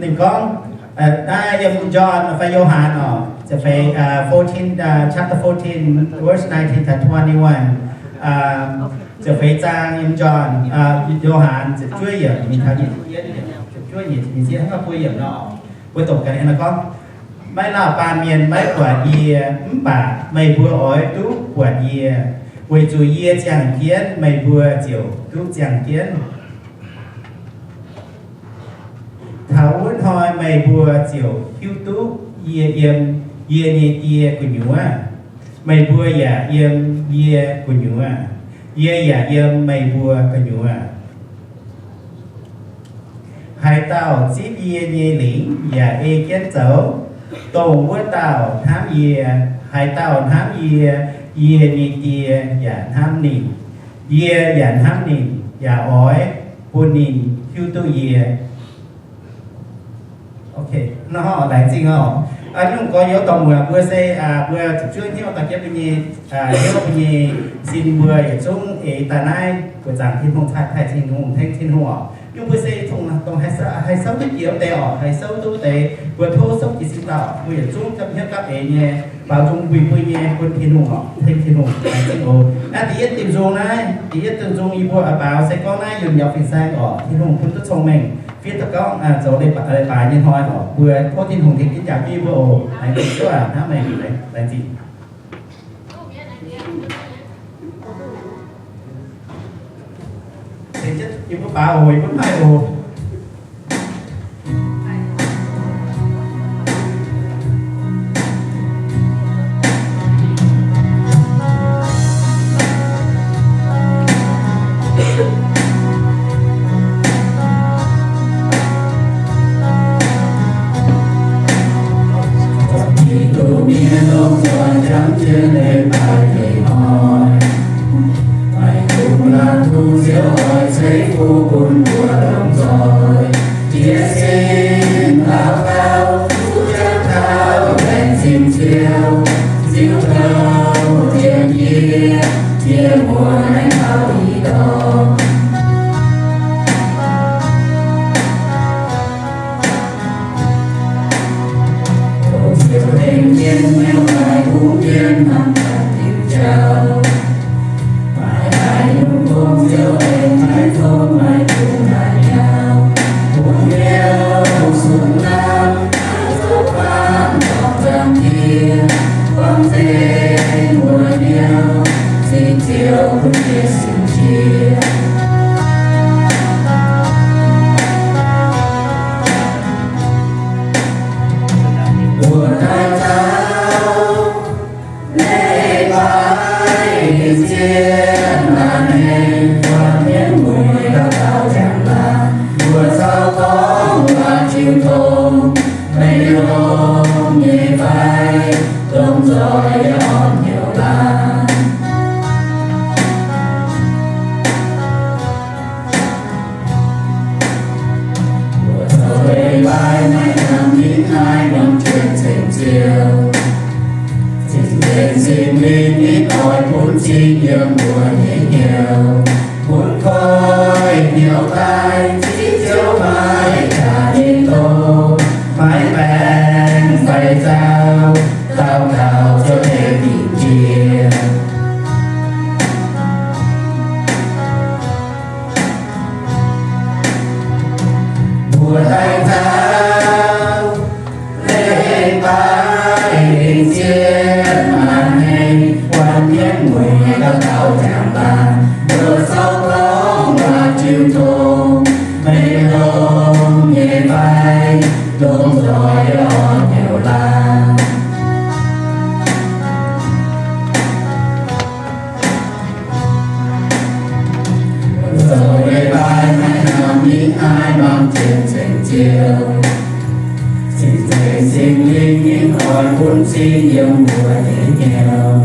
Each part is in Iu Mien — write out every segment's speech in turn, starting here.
Ninh gorngv, naaiv yiem John fai Yo^han oc, ziepc feix, fourteen, chapter fourteen, verse nineteen to twenty-one. Ziepc feix zaang yiem John, Yo^han ziepc juov yiemc, mingh taux nyic ziepc juov yiemc, nyic ziepc juov yiemc, nyic ziepc juov yiemc nor, mbuo doqc gaax ninh gorngv, Maiv lauh baamh mienh maiv buatc yie, mv baac meih mbuo oix duqv buatc yie, weic zuqc yie ziangh jienv meih mbuo ziouc duqv ziangh jienv. Taux wuov hnoi meih mbuo ziouc hiuv duqv yie yiem yie nyei Die gu'nyuoz. Meih mbuo yaac yiem yie gu'nyuoz, yie yaac yiem meih mbuo gu'nyuoz. Haaix dauh zipv yie nyei lingc yaac ei jienv zoux, dongh wuov dauh hnamv yie. Haaix dauh hnamv yie, yie nyei Die yaac hnamv ninh. Yie yaac hnamv ninh, yaac oix bun ninh hiuv duqv yie. Ok, nor laengz zingh oc. Nyungc gorx-youz dorh muoc mbuo se, mbuo zuqc zuov hnyouv daaih jienv mbuo nyei, hnyouv mbuo nyei sin mbuo yietc zungv eix daaih naaiv buoqc zaangc Tin-Hungh, cai taaih Tin-Hungh, tengx Tin-Hungh oc. Nyungc mbuo se dongh haih souv duqv jiex wuov deix oc, haih souv duqv wuov deix, mbuo tov souv jiex sin dauh, mbuo yietc zungv gapv hnyouv gapv eix nyei, baaux nzung mbuic mbuic nyei bun Tin-Hungh oc, tengx Tin-Hungh. Laengz zingh oc. Naaiv da'yietv diuh nzung naaiv, da'yietv diuh nzung yie mbuo oix baaux se gorngv naaiv yunh yaac fih saeng oc, Tin-Hungh bun duqv cong-mengh, fiev duqv gorngv zoux leiz-baaix nyei hnoi oc. Mbuo tov Tin-Hungh tengx jienv jangx jienv mbuo oc. Laengz zingh, hnamv meih, laengz zingh. Yie mbuo baaux oc, yie mbuo maiv oc. Mienh longc nzoih jangx jienv leiz-baaix nyei hnoi. Maiv dungx laanh dungx ziouc oix ceix fuqv bun mbuo longc nzoih. Jiez sin daux gaux, duqv jangx taux laengz zingh Ziouv, Ziouv gauh tien yie, yie muoz naaiv taux ih dorngh. Dongh Ziouv tengx jienv hnyouv maaih kuv mienh hnamv ganh diuc jauv. Maaih haaix nyungc gong Ziouv aengx maiv tong, maiv dungx daaih nyauv. Bun hnyouv sung hnamv, maiv zuqc faanv dorngc zaangc Diex, buangv nzengc mbuo hnyouv, zipv Ziouv bun jiez sin jiex. Mbuo daaih taux leiz-baaix zien maanc heng, buatc mienh mueiz dauh dauh jangx laangc. Mbuo caux gorngv waac jiu tong, meih longx nyei fai? Longx nzoih yaac orn hnyouv laangc. Mbuo zoux leiz-baaix maiv hnamv mingh haaix norm jienv ceng Ziouv. Cing-Nzengc Singx Lingh ninh oix bun zingh yiem mbuo nyei hnyouv, bun koiv hnyouv daaih zipv Ziouv maiv jaax nyei doz, maiv baengx fai nzauh, daux gaux Ziouv tengx dingc jiex. Mbuo daaih taux leiz-baaix zien maanc heng, buatc mienh mueiz dauh dauh jangx laangc. Mbuo caux gorngv waac jiu tong, meih longx nyei fai? Longx nzoih yaac orn hnyouv laangc. Zoux leiz-baaix maiv hnamv mingh haaix norm jienv ceng Ziouv. Cing-Nzengc Singx Lingh ninh oix bun zingh yiem mbuo nyei hnyouv,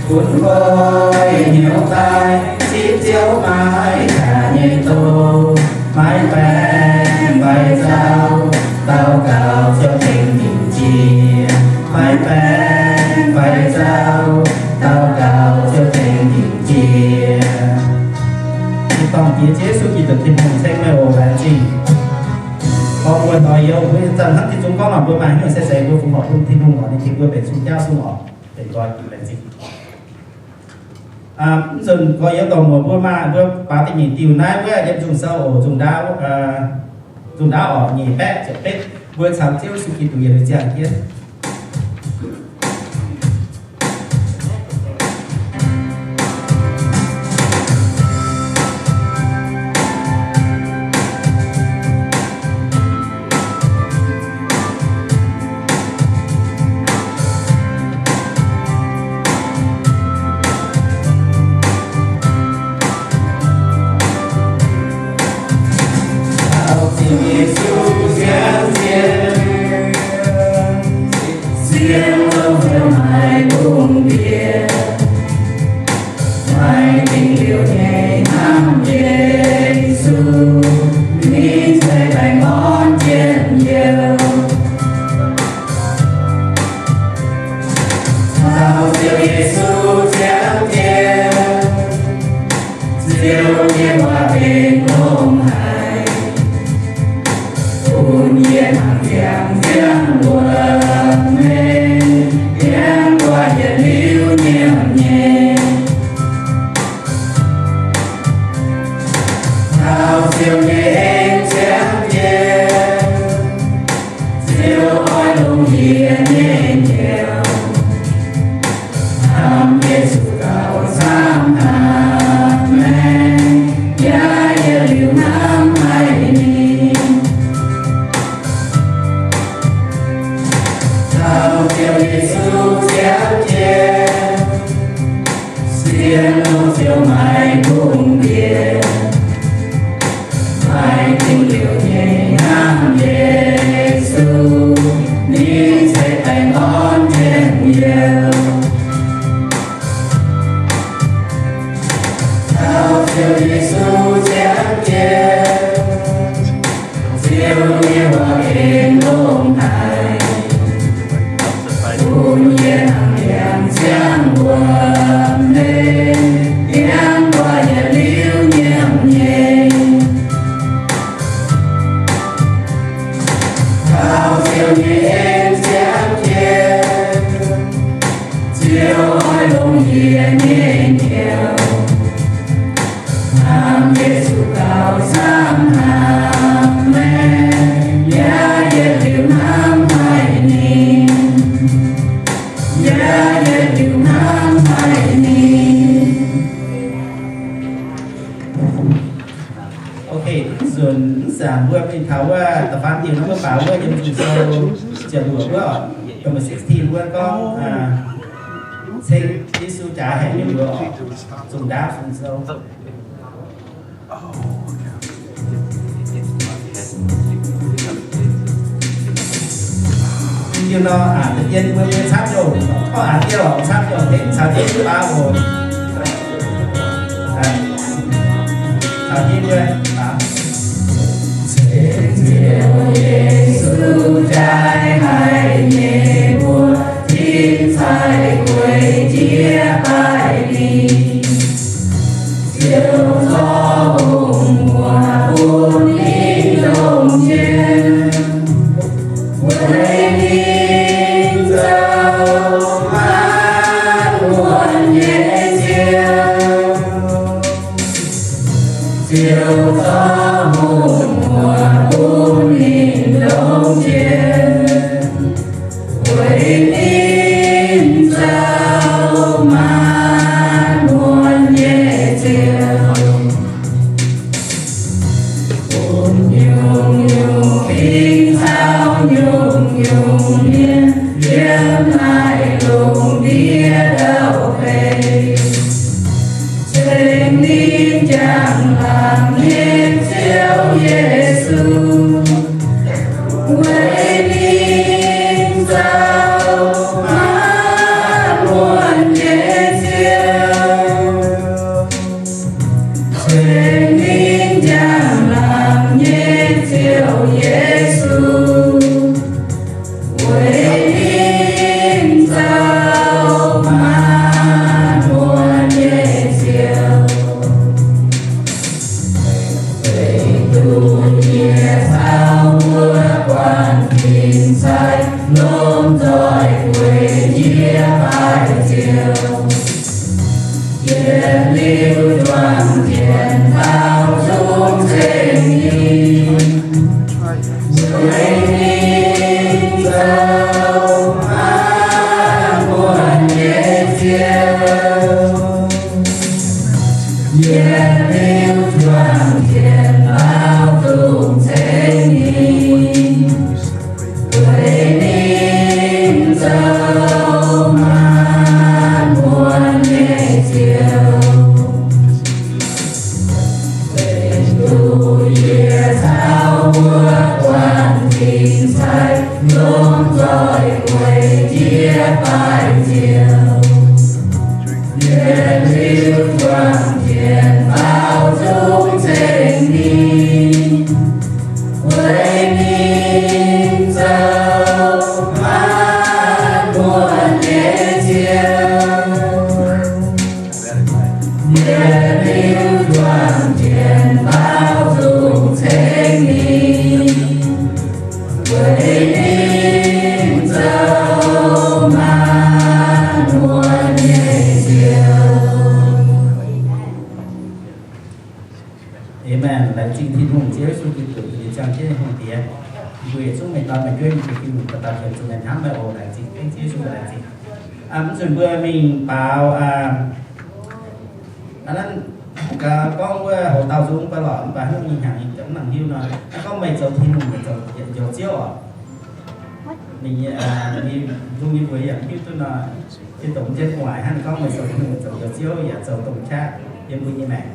bun koiv hnyouv daaih zipv Ziouv maiv jaax nyei doz, maiv baengx fai nzauh, daux gaux Ziouv tengx dingc jiex, maiv baengx fai nzauh, daux gaux Ziouv tengx dingc jiex. Ih dorngh Diex Ziouv Yesu Giduc, Tin-Hungh ceng meih oc. Laengz zingh. Mbuo doix youz, mbuo zanc hnangv Tin-Hungh gorngv nor, mbuo maaih hnyouv se zeiz mbuo fungx horc bun Tin-Hungh oc, ninh tengx mbuo mbenc sun jauv sung oc. Mbenc nqoi jiex laengz zingh. Mv nzunc gorx-youz dorc muoc mbuo maaih, mbuo baaux da'nyeic diuh naaiv wuov yiem nzung sou oc, nzung ndaauv, nzung ndaauv oc, nyic baeqv ziepc betv. Mbuo caux Ziouv Yesu Giduc yietc liuz ziangh jienv. Ziouv, Ziouv, maiv bungx bieqc, maiv dingh liuz nyei hnamv Yesu, ninh ceix baengh orn jienv youh. Taux Ziouv Yesu ziangh jienv, Ziouv nyei waac benx longx haic, bun yie mangc ziangx wuom-mengh, yiem wuov yietc liuz nyiemc nyei. Taux Ziouv nyei en ziangh jienv, Ziouv oix longc yie nyei njoux, hnamv Yesu gauh camv hnamv maengc, yaac yietc liuz hnamv haic ninh. Taux Ziouv Yesu ziangh jienv, sienx longx Ziouv maiv bungx bieqc, maiv dingh liuz nyei hnamv Yesu, ninh ceix baengh orn jienv youh. Taux Ziouv Yesu ziangh jienv, Ziouv nyei waac benx longx haic, bun yie hnamv liangx ziangh wuom-mengh, yiem wuov yietc liuz nyiemc nyei. Taux Ziouv nyei en ziangh jienv, Ziouv oix longc yie nyei njoux, hnamv Yesu gauh camv hnamv maengc, yaac yietc liuz hnamv haic ninh, yaac yietc liuz hnamv haic ninh. Ok, nzunc mv zanc mbuo mingh taux wuov da'faam diuh nor, mbuo baaux wuov yiem Ging-Sou ziepc luoqc wuov, number sixteen wuov gorngv, ceng Yesu jaaix haic nyei mbuox, zungh ndaauv Ging-Sou. Diuh nor, da'bien mbuo mingh camv youh, gorngv a'diuh camv youh, tengx caux jienv mbuo baaux oc. Caux jienv mbuo baaux. Ceng Ziouv Yesu jaaix haic nyei mbuox, tin-sai gueic jiex baaih lingh. Ziouv zorqv hungh muoc bun ninh longc jienv, weic ninh zoux maanc muotc nyei Ziouv. Ziouv zorqv hungh muoc bun ninh longc jienv, weic ninh zoux maanc muotc nyei Ziouv. Bun nyungc-nyungc fingx caux nyungc-nyungc mienh yiem naaiv lungh ndiev ndau-beih ceng ninh njang-laangc nyei Ziouv Yesu, weic ninh zoux maanc muotc nyei Ziouv. Ceng ninh njang-laangc nyei Ziouv Yesu, weic Amen. Laengz zingh Tin-Hungh, Ziouv Yesu Giduc, ninh ziangh jienv nyei Hungh Diex. Mbuo yietc zungv mingh dau meih njuov nyei Tin-Hungh, daux gaux zuqc meih hnamv meih oc. Laengz zingh, thank Ziouv Yesu, laengz zingh. Mv nzunc mbuo mingh baaux, aa, aa, gorngv wuov hoc dauh nzung mv baac lorqc, mv baac hnyouv nyei hnyangx mv nangc hiuv nor, gorngv meih zoux Tin-Hungh, meih zoux Njoux Ziouv oc. Ninh nyei, ninh nzung nyei mbuox yaac mv hiuv duqv nor, tin dongh mv jienv gu'nguaaic hnangv, gorngv meih zoux Tin-Hungh, zoux Njoux Ziouv, yaac zoux domh qaqv yiem mbuo nyei maengc.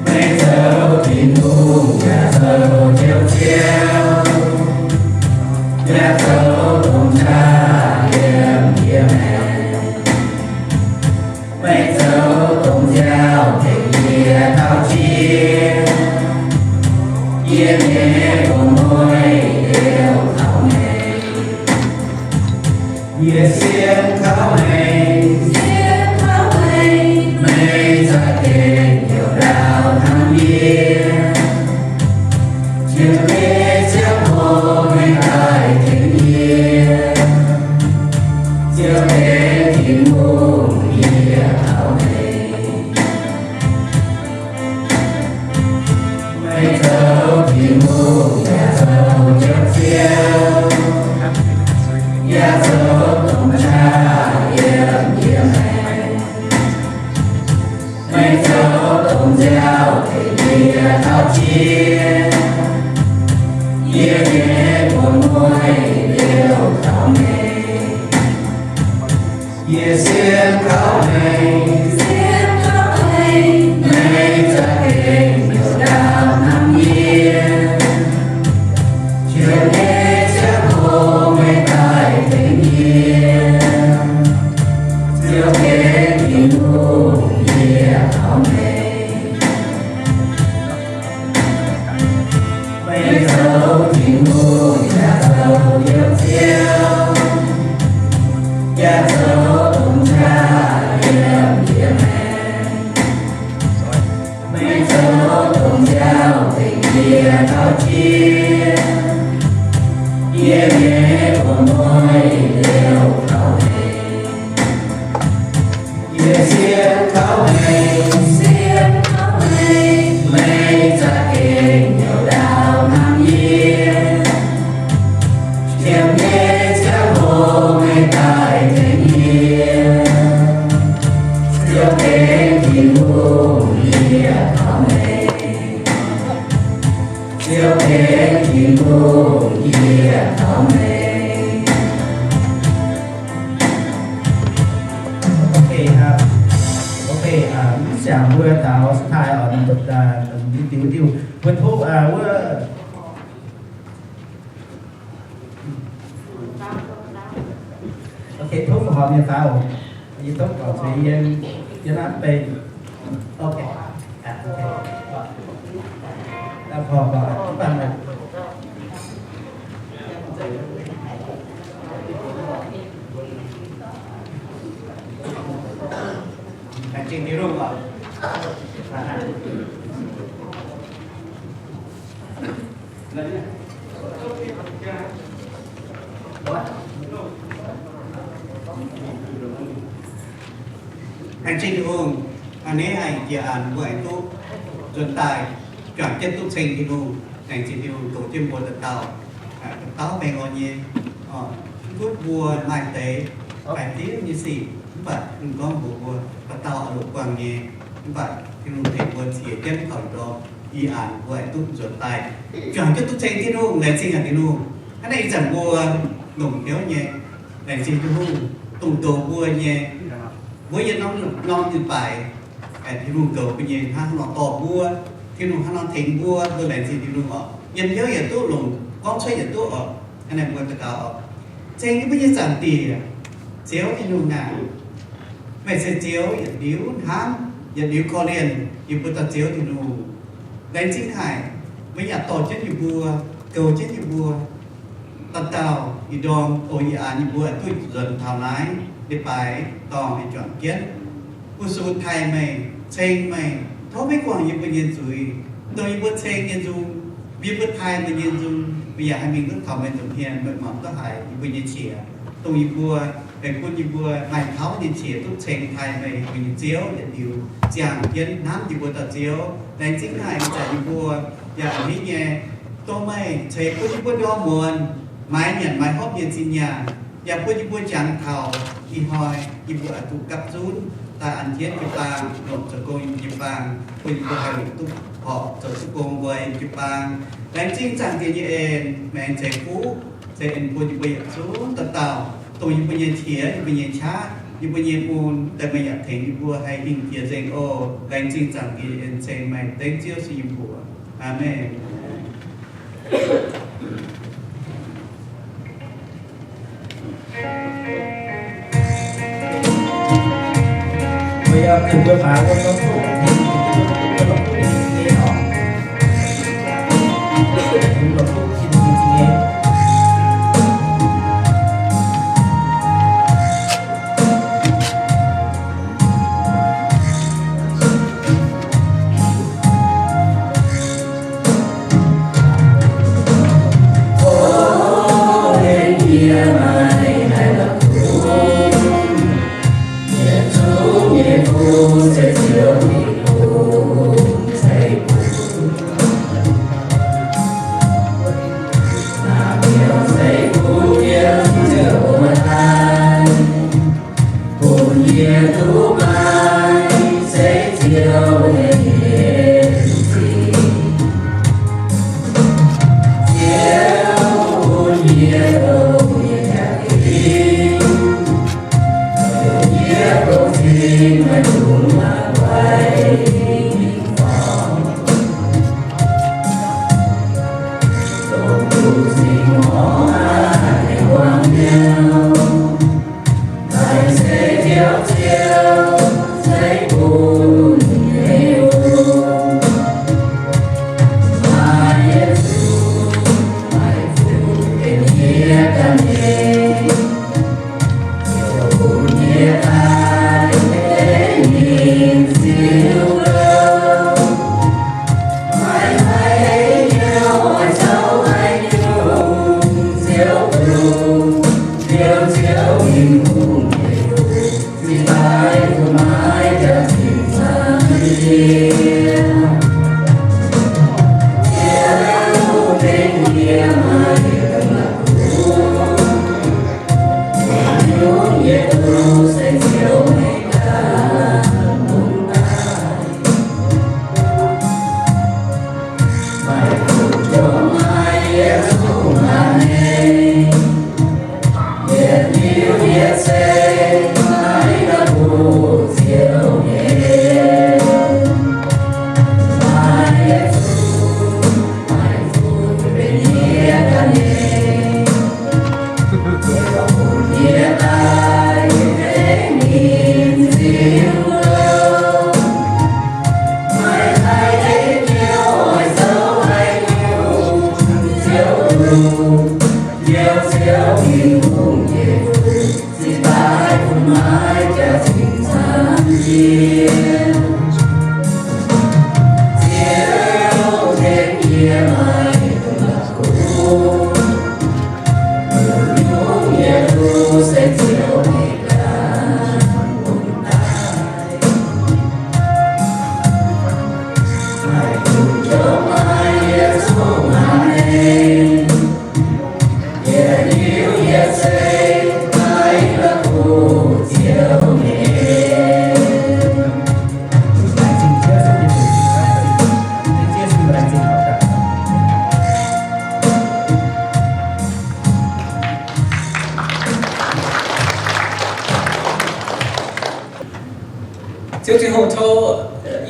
Meih zoux Tin-Hungh yaac zoux Njoux Ziouv, yaac zoux domh qaqv yiem yie maengc. Meih zoux domh nziaauc tengx yie taux jiex, yie nyei buonc mueiz liouh kaux meih. Yie sienx kaux meih, meih za'gengh heuc ndau hnamv yie. Ziouv nyei ziangh hoc meih daaih tengx yie. Ziouv nyei Tin-Hungh, yie kaux meih. Meih zoux Tin-Hungh yaac zoux Njoux Ziouv, yaac zoux domh qaqv yiem yie maengc. Meih zoux domh nziaauc tengx yie taux jiex, yie nyei buonc mueiz liouh kaux meih. Yie sienx kaux meih, meih za'gengh heuc ndau hnamv yie. Ziouv nyei ziangh hoc meih daaih tengx yie. Ziouv nyei Tin-Hungh, yie kaux meih. Meih zoux Tin-Hungh yaac zoux Njoux Ziouv, yaac zoux domh qaqv yiem yie maengc. Meih zoux domh nziaauc tengx yie taux jiex, yie nyei buonc mueiz liouh kaux meih. Yie sienx kaux meih, meih za'gengh heuc ndau hnamv yie. Ziouv nyei ziangh hoc meih daaih tengx yie. Ziouv nyei Tin-Hungh, yie kaux meih. Ziouv nyei Tin-Hungh, yie kaux meih. Ok, ok, mv siangx mbuo taux สุดท้าย oc, diuh diuh mbuo tov wuov. Ok, tov horpc mienh faaux, yie tov gorngv zuiz yiem, yiem naaiv benx. Laengz zingh Tin-Hungh, a'hneiv haic jiex aanx mbuo aengx duqv nzuonx daaih juangc jienv duqv ceng Tin-Hungh. Laengz zingh Tin-Hungh doqc jienv mbuo dauh dauh, dauh dauh baengh orn nyei, duqv mbuo maaih deix baengh diuv nyei sic, mv baac mv gorngv mbuox mbuo dauh dauh oix longc buangh nyei, mv baac Tin-Hungh tengx mbuo ciex jienv taux ndorm ih aanx mbuo aengx duqv nzuonx daaih juangc jienv duqv ceng Tin-Hungh. Laengz zingh haic Tin-Hungh. Hnangv naaiv ih zanc mbuo longc hnyouv nyei, laengz zingh Tin-Hungh dongh douz mbuo nyei, mbuo yietc norm norm leiz-baaix Tin-Hungh goux mbuo nyei hnangv nor dorh mbuo, Tin-Hungh hnangv nor tengx mbuo, mbuo laengz zingh Tin-Hungh oc. Yiem hnyouv yietc duqv longc, gorngv cuotv yietc duqv oc. Hnangv naaic mbuo daux gaux oc. Ceng yie mbuo nyei Zaangc Diex, Ziouv Tin-Hungh aac, meih se Ziouv yietc liuz hnamv, yietc liuz korv-lienh yie mbuo dauh Ziouv Tin-Hungh. Laengz zingh haic, meih yaac dorh jienv yie mbuo, goux jienv yie mbuo, dauh dauh ih ndorm, o, ih aanx yie mbuo duqv nzuonx taux naaiv leiz-baaix dorngh nyei juangc jienv fu-sux taaih meih, ceng meih. Tov meih guangc yie mbuo nyei zuiz, dongh yie mbuo ceng nyei nzung, yie mbuo taaih meih nyei nzung, meih yaac haih mingh duqv taux meih nza'hmien, meih muangx duqv haiz yie mbuo nyei qiex. Dongh yie mbuo, meih bun yie mbuo maaih tauv nyei qiex duqv ceng taaih meih, yie mbuo nyei Ziouv, yietc liuz ziangh jienv hnamv yie mbuo dauh Ziouv. Laengz zingh haic ih zanc yie mbuo yaac a'hneiv nyei, dongh meih ceix bun yie mbuo ndorm muonz maaiz nyanc maaiz hopv nyei zinh nyaanh, yaac bun yie mbuo jangx taux ih hnoi yie mbuo oix duqv gapv zunv daaih an jienv jiu-baang, longc zoux gong yiem jiu-baang, bun yie mbuo haih longc duqv horpc zoux duqv gong mbuo yiem jiu-baang. Laengz zingh Zaangc Diex nyei en, meih aengx ceix fuqv ceix en bun yie mbuo yietc zungv dauh dauh, dongh yie mbuo nyei qiex, yie mbuo nyei qaqv, yie mbuo nyei mun, daaih meih yaac tengx yie mbuo haih hingh jiex nzengc oc. Laengz zingh Zaangc Diex en ceng meih, dengv Ziouv Yesu nyei mbuox. Aamen.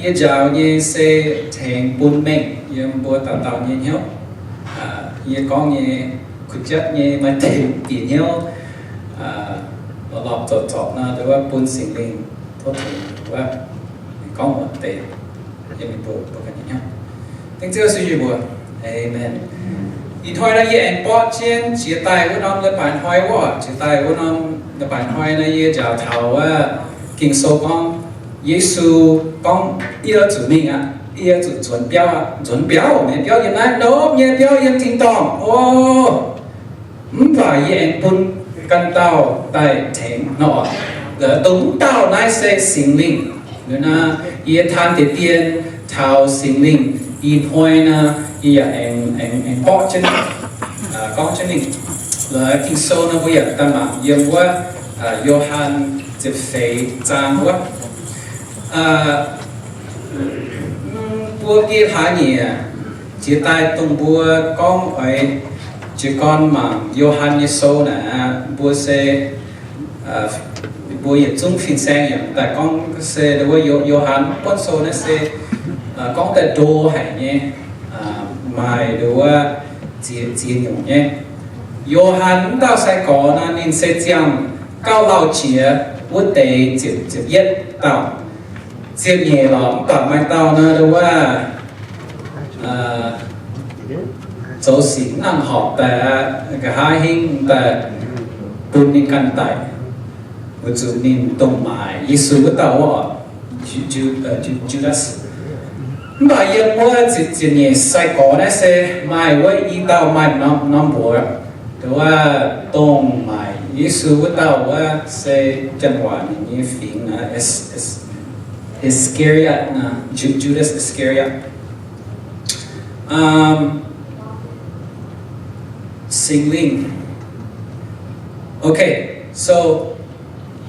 Yie njaaux nyei se tengx bun mengh yiem mbuo dauh dauh nyei hnyouv. Yie gorngv nyei kuh jatv nyei maaih deix bieqc hnyouv, lorpc zorpc zorpc nor, nduov wuov bun Singx Lingh tov tengx wuov gorngv wuonc deix yiem mbuo, mbuo ganh nyei hnyouv. Dengv Ziouv Yesu nyei mbuox, aamen. Ih hnoi nor yie aengx borqv jienv jiex daaih wuov norm leiz-baaix hnoi wuov, jiex daaih wuov norm leiz-baaix hnoi nor yie njaaux taux wuov Ging-Sou gorngv, Yesu gorngv, Yie zuqc mingh aqv. Yie zuqc nzuonx biauv aqv. Nzuonx biauv, mienh biauv yiem naaiv, ndomh nyei biauv yiem tin-dorngh oc. Mv baac yie aengx bun ganh dauh daaih tengx nor. Dongh mv dauh naaiv se Singx Lingh. Liuz nor, yie taan deix dien taux Singx Lingh ih hnoi nor, yie yaac aengx, aengx, aengx borqv jienv, gorngv jienv mingh. Laaix Ging-Sou nor mbuo yaac daaih mangc yiem wuov Yo^han ziepc feix zaang wuov. Mbuo geh hlaax nyieqc jiex daaih dongh mbuo gorngv oix jiez gorn mangc Yo^han nyei sou naaic, mbuo se, mbuo yietc zungv fin-saeng yaac daaih gorngv se wuov Yo, Yo^han buonv sou naaiv se gorngv daaih ndo haic nyei, maaih wuov ziex, ziex nyungc nyei. Yo^han wuov dauh sai-gorx nor, ninh se ziangh gauh lauh jiex wuov deix ziepc, ziepc yietv dauh. Ziepc nyeic lorqc, mv baac maaih dauh nor, wuov zoux sic mv nangc horpc daaih, nqa'haav hingv daaih bun ninh ganh daic, weic zuqc ninh dongh maaic Yesu wuov dauh wuov, Ju, Ju, Judas. Mv baac yiem wuov ziepc, ziepc nyeic sai-gorx naaiv se maaih wuov i dauh maaih norm, norm mbuox, wuov dongh maaic Yesu wuov dauh wuov se janx waac ninh nyei fingx, Is, Is, Iscariot, Ju, Judas Iscariot. Singx Lingh. Okay, so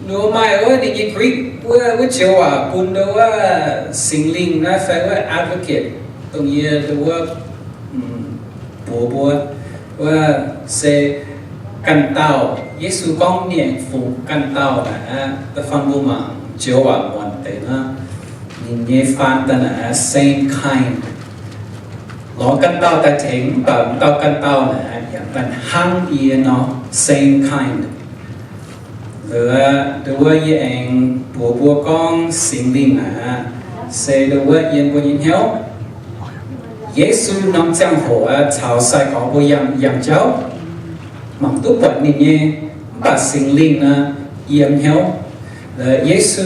nduov maaih wuov ninh nyei Greek wuov, wuov joux waac bun nduov wuov Singx Lingh naaiv fai wuov advocate, dongh yie nduov wuov mbuox mbuo, wuov se ganh dauh. Yesu gorngv ninh aengx fungx ganh dauh naaic aqv. Da'faanh mbuo mangc joux waac muonc deix nor, ninh nyei faan daaih naaic aqv, same kind. Lorz ganh dauh daaih tengx, mv baac m'dauh ganh dauh naaic aqv yaac daaih hnangv yie nor, same kind. Liuz nduov wuov yie aengx mbuox mbuo gorngv Singx Lingh naaic aqv, se nduov wuov yiem mbuo nyei hnyouv. Yesu norm ziangh hoc aqv, caux sai-gorx mbuo yangh, yangh jauv, mangc duqv buatc ninh nyei, mv baac Singx Lingh nor, yiem hnyouv. Liuz Yesu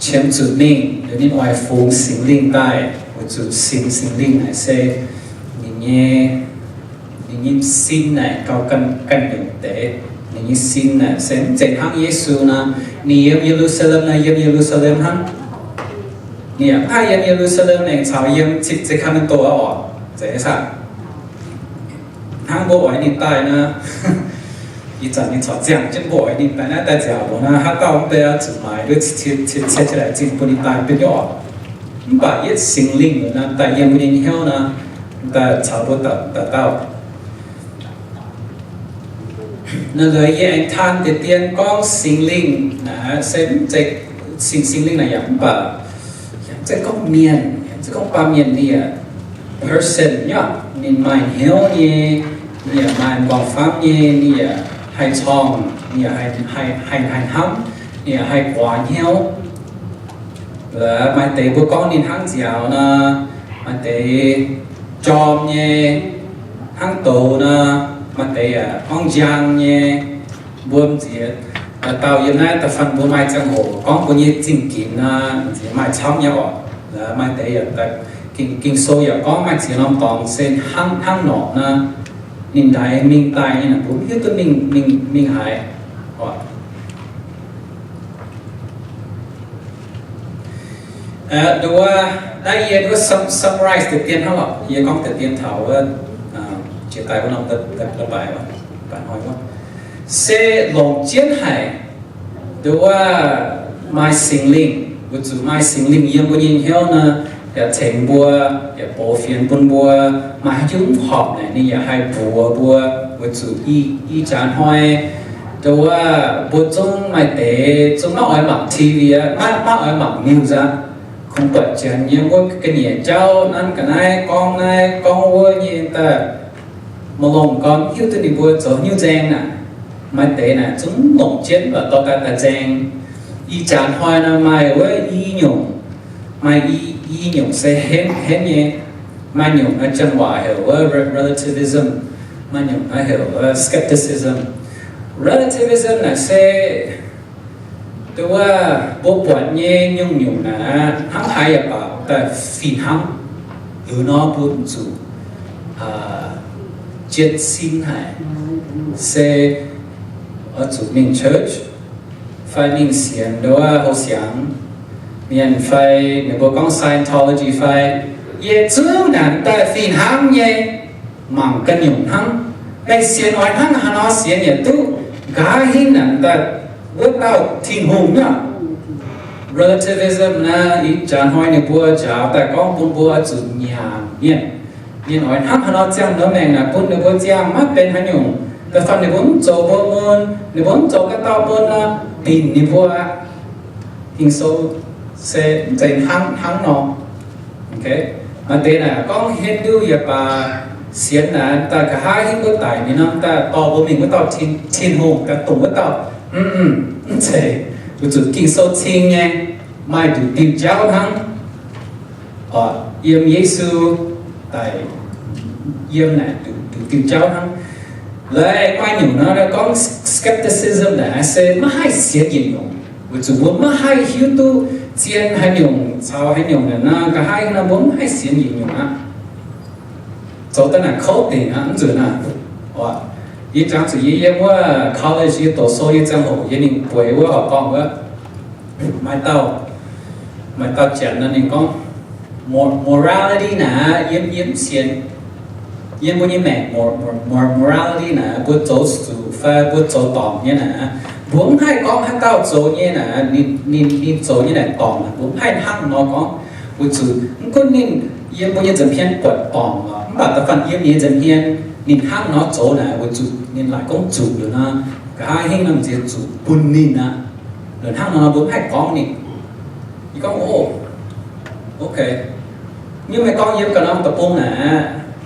qiemx zuqc mingh, liuz ninh oix fungx Singx Lingh daaih, weic zuqc Singx, Singx Lingh naaic se ninh nyei, ninh nyei sin naaic gauh ganh, ganh nyungc deix. Ninh nyei sin naaic se mv zeiz hnangv Yesu nor, ninh yiem Ye^lu^saa^lem nor, yiem Ye^lu^saa^lem hnangv. Ninh yaac mv haih yiem Ye^lu^saa^lem aengx caux yiem Sacramento oc, zeiz saah? Hnangv mbuo oix ninh daaih nor, ih zanc ninh corc ziangh jienv mbuo oix ninh daaih naaiv daaih nziaauc mbuo nor, haaix dauh mv bei zuqc maaiz nduov cien, cien, cien laaic zingh bun ninh daaih benx nyei oc. Mv baac yietv Singx Lingh nor daaih yiem mbuo nyei hnyouv nor, daaih caux mbuo dauh dauh. Naaiv lorqc, yie aengx taan deix dien gorngv Singx Lingh naaic se mv zeiz, Singx, Singx Lingh naaic yaac mv baac yaac mv zeiz gorngv mienh, yaac mv zeiz gorngv baamh mienh, ninh yaac person, yaac ninh maaih hnyouv nyei, ninh yaac maaih m'nqorngv famv nyei, ninh yaac haih corngh, ninh yaac haih, haih, haih, haih hnamv, ninh yaac haih guaax hnyouv. Maaih deix mbuo gorngv ninh hnangv nziaaux nor, maaih deix jorm nyei, hnangv douz nor, maaih deix yaac gorngv njang nyei. Mbuo m'nziex dauh yiem naaiv da'faanh mbuo maaih ziangh hoc gorngv mbuo nyei zingh ginx nor, m'nziex maaih camv nyei oc. Maaih deix yaac, Ging-Sou yaac gorngv maaih ziex norm dorngx se hnangv, hnangv norqc nor, ninh ndaix mingh daaih nyei, mbuo mv hiuv duqv ninh mingh, mingh haaix oc. Nduov, naaiv yie nduov sum, summarize deix dien hnangv lorqc. Yie gorngv deix dien taux wuov, jiex daaih wuov norm leiz-baaix, baaix hnoi wuov, se longc jienv haic. Nduov, maaih Singx Lingh, weic zuqc maaih Singx Lingh yiem mbuo nyei hnyouv nor, yaac tengx mbuo, yaac box fienx bun mbuo. Maaih haaix nyungc mv horpc naaic, ninh yaac haih mbuox mbuo. Weic zuqc ih, ih jaax hnoi, nduov, mbuo zungv maaih deix zungv maiv oix mangc T V aqv, maiv, maiv oix mangc news aqv. Kungx buatc janx nyei wuov ga'nyiec jauv nanv ga'naaiv gorngv naaiv gorngv wuov nyei daaih, maaih longc gorn hiuv duqv ninh mbuo zoux haaix nyungc nzaeng naaic. Maaih deix naaic zungv longc jienv baac dorh daaih daaih nzaeng. Ih jaax hnoi nor maaih wuov i nyungc, maaih i, i nyungc se henv henv nyei. Maaih nyungc naaiv janx waac heuc wuov re-, relativism, maaih nyungc naaiv heuc wuov skepticism. Relativism naaic se dongh wuov mbuo buatc nyei nyungc-nyungc naaic hnangv haaix yaac baac daaih fih hnangv. Liuz nor mbuo zuqc jienv sin haic, se oix zuqc mingh church fai mingh sienx dongh wuov houh siangx mienh fai ninh mbuo gorngv Scientology fai, yietc zungv naaic daaih fih hnangv nyei. Mangc ga'nyungc hnangv. Meih sienx oix hnangv haaix nor sienx yaac duqv, nqa'haav hingv naaic daaih wuov dauh Tin-Hungh nyei. Relativism naaic ih jaax hnoi ninh mbuo njaaux daaih gorngv bun mbuo zuqc nyanc mienh. Mienh oix hnangv haaix nor ziangh ninh mbuo maengc naaic bun ninh mbuo ziangh maiv benx haaix nyungc. Da'faanh ninh mbuo mv zoux mbuo mun, ninh mbuo mv zoux ga'dauh mun nor, binc ninh mbuo aqv. Ging-Sou se mv zeiz hnangv hnangv nor. Maaih deix naaic gorngv Hindu yaac baac, sienx naaic daaih nqa'haav hingv wuov daic mienh nor daaih dorh mbuo mingh wuov dauh Tin, Tin-Hungh daaih dongh wuov dauh. Mv, mv zeiz. Weic zuqc Ging-Sou cing nyei, maaih nduqc diuh jauv hnangv. Yiem Yesu daic, yiem naaic nduqc diuh jauv hnangv. Laaix maaih nyungc nor gorngv skepticism naaic se maiv haih sienx yietc nyungc, weic zuqc mbuo maiv haih hiuv duqv zien haaix nyungc caux haaix nyungc naaic nor, nqa'haav nor mbuo maiv haih sienx yietc nyungc aqv. Zoux daaih naaic kouv dingc aqv, mv nzunc aqv. Yie jangx zuqc yie yiem wuov college yie doqc sou nyei ziangh hoc yie mingh bueix wuov horqc dorngh wuov, maaih dauh, maaih dauh janx nor ninh gorngv, mo-, morality naaic yiem, yiem mv sienx. Yiem mbuo nyei maengc mo-, mo-, mo-, morality naaic mbuo zoux zuqc fai mbuo zoux dorngc nyei naaic, mbuo mv haih gorngv haaix dauh zoux nyei naaic, ninh, ninh, ninh zoux nyei naaic dorngc, mbuo mv haih hnangv nor gorngv. Weic zuqc mv gunv ninh yiem mbuo nyei nza'hmien buatc dorngc lorqc, mv baac da'faanh yiem ninh nyei nza'hmien ninh hnangv nor zoux naaic, weic zuqc ninh laaic gorngv zuqc liuz nor, nqa'haav hingv nor ziex zuqc bun ninh aqv. Liuz hnangv nor mbuo mv haih gorngv ninh. Yie gorngv, o, ok. Nyungc meih gorngv yiem ganh norm deic-bung naaic,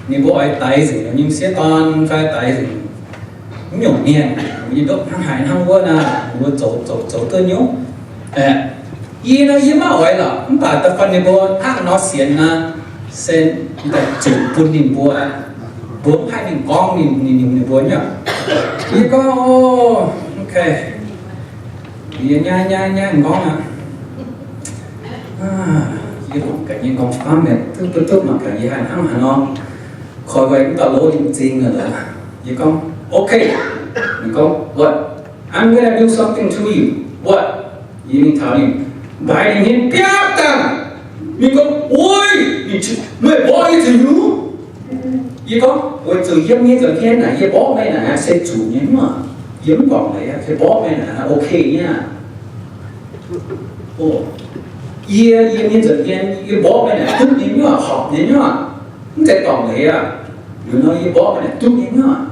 ninh mbuo oix daix nzengc nyei m'sieqv dorn fai daix nzengc mv nyungc mienh, mbuo nyei ndopv hnangv haaix hnangv wuov naaic, mbuo zoux, zoux, zoux duqv nyungc. Yie nor yie maiv oix lorqc, mv baac da'faanh ninh mbuo hnangv nor sienx nor, se daaih zuqc bun ninh mbuo, mbuo mv haih mingh gorngv ninh, ninh, ninh, ninh mbuo nyei. Yie gorngv, o, ok. Yie nyaiv nyaiv nyaiv m'nqorngv aqv. Yie longc gaax nyei m'nqorngv faam mienh duqv duqv duqv mangc gaax yie haih hnangv haaix nor. Koi guai mv dauh lov nyei m'zing nor. Yie gorngv, okay. Ninh gorngv, what? I'm gonna do something to you. What? Yie mingh taux ninh, mbaix ninh nyei biauv dangh. Ninh gorngv, oi, meih mborqv yie zuqc nyungc? Yie gorngv, weic zuqc yiem nyei nza'hmien naaic yie mborqv meih naaic se zuqc nyei nyuoqc. Yie mv guangc meih aqv, yie mborqv meih naaic oc nyei aqv. Yie, yie nyei nza'hmien yie mborqv meih naaic duqv nyei nyuoqc, horpc nyei nyuoqc, mv zeiz dorngc leiz aqv. Liuz nor yie mborqv meih naaic duqv nyei nyuoqc.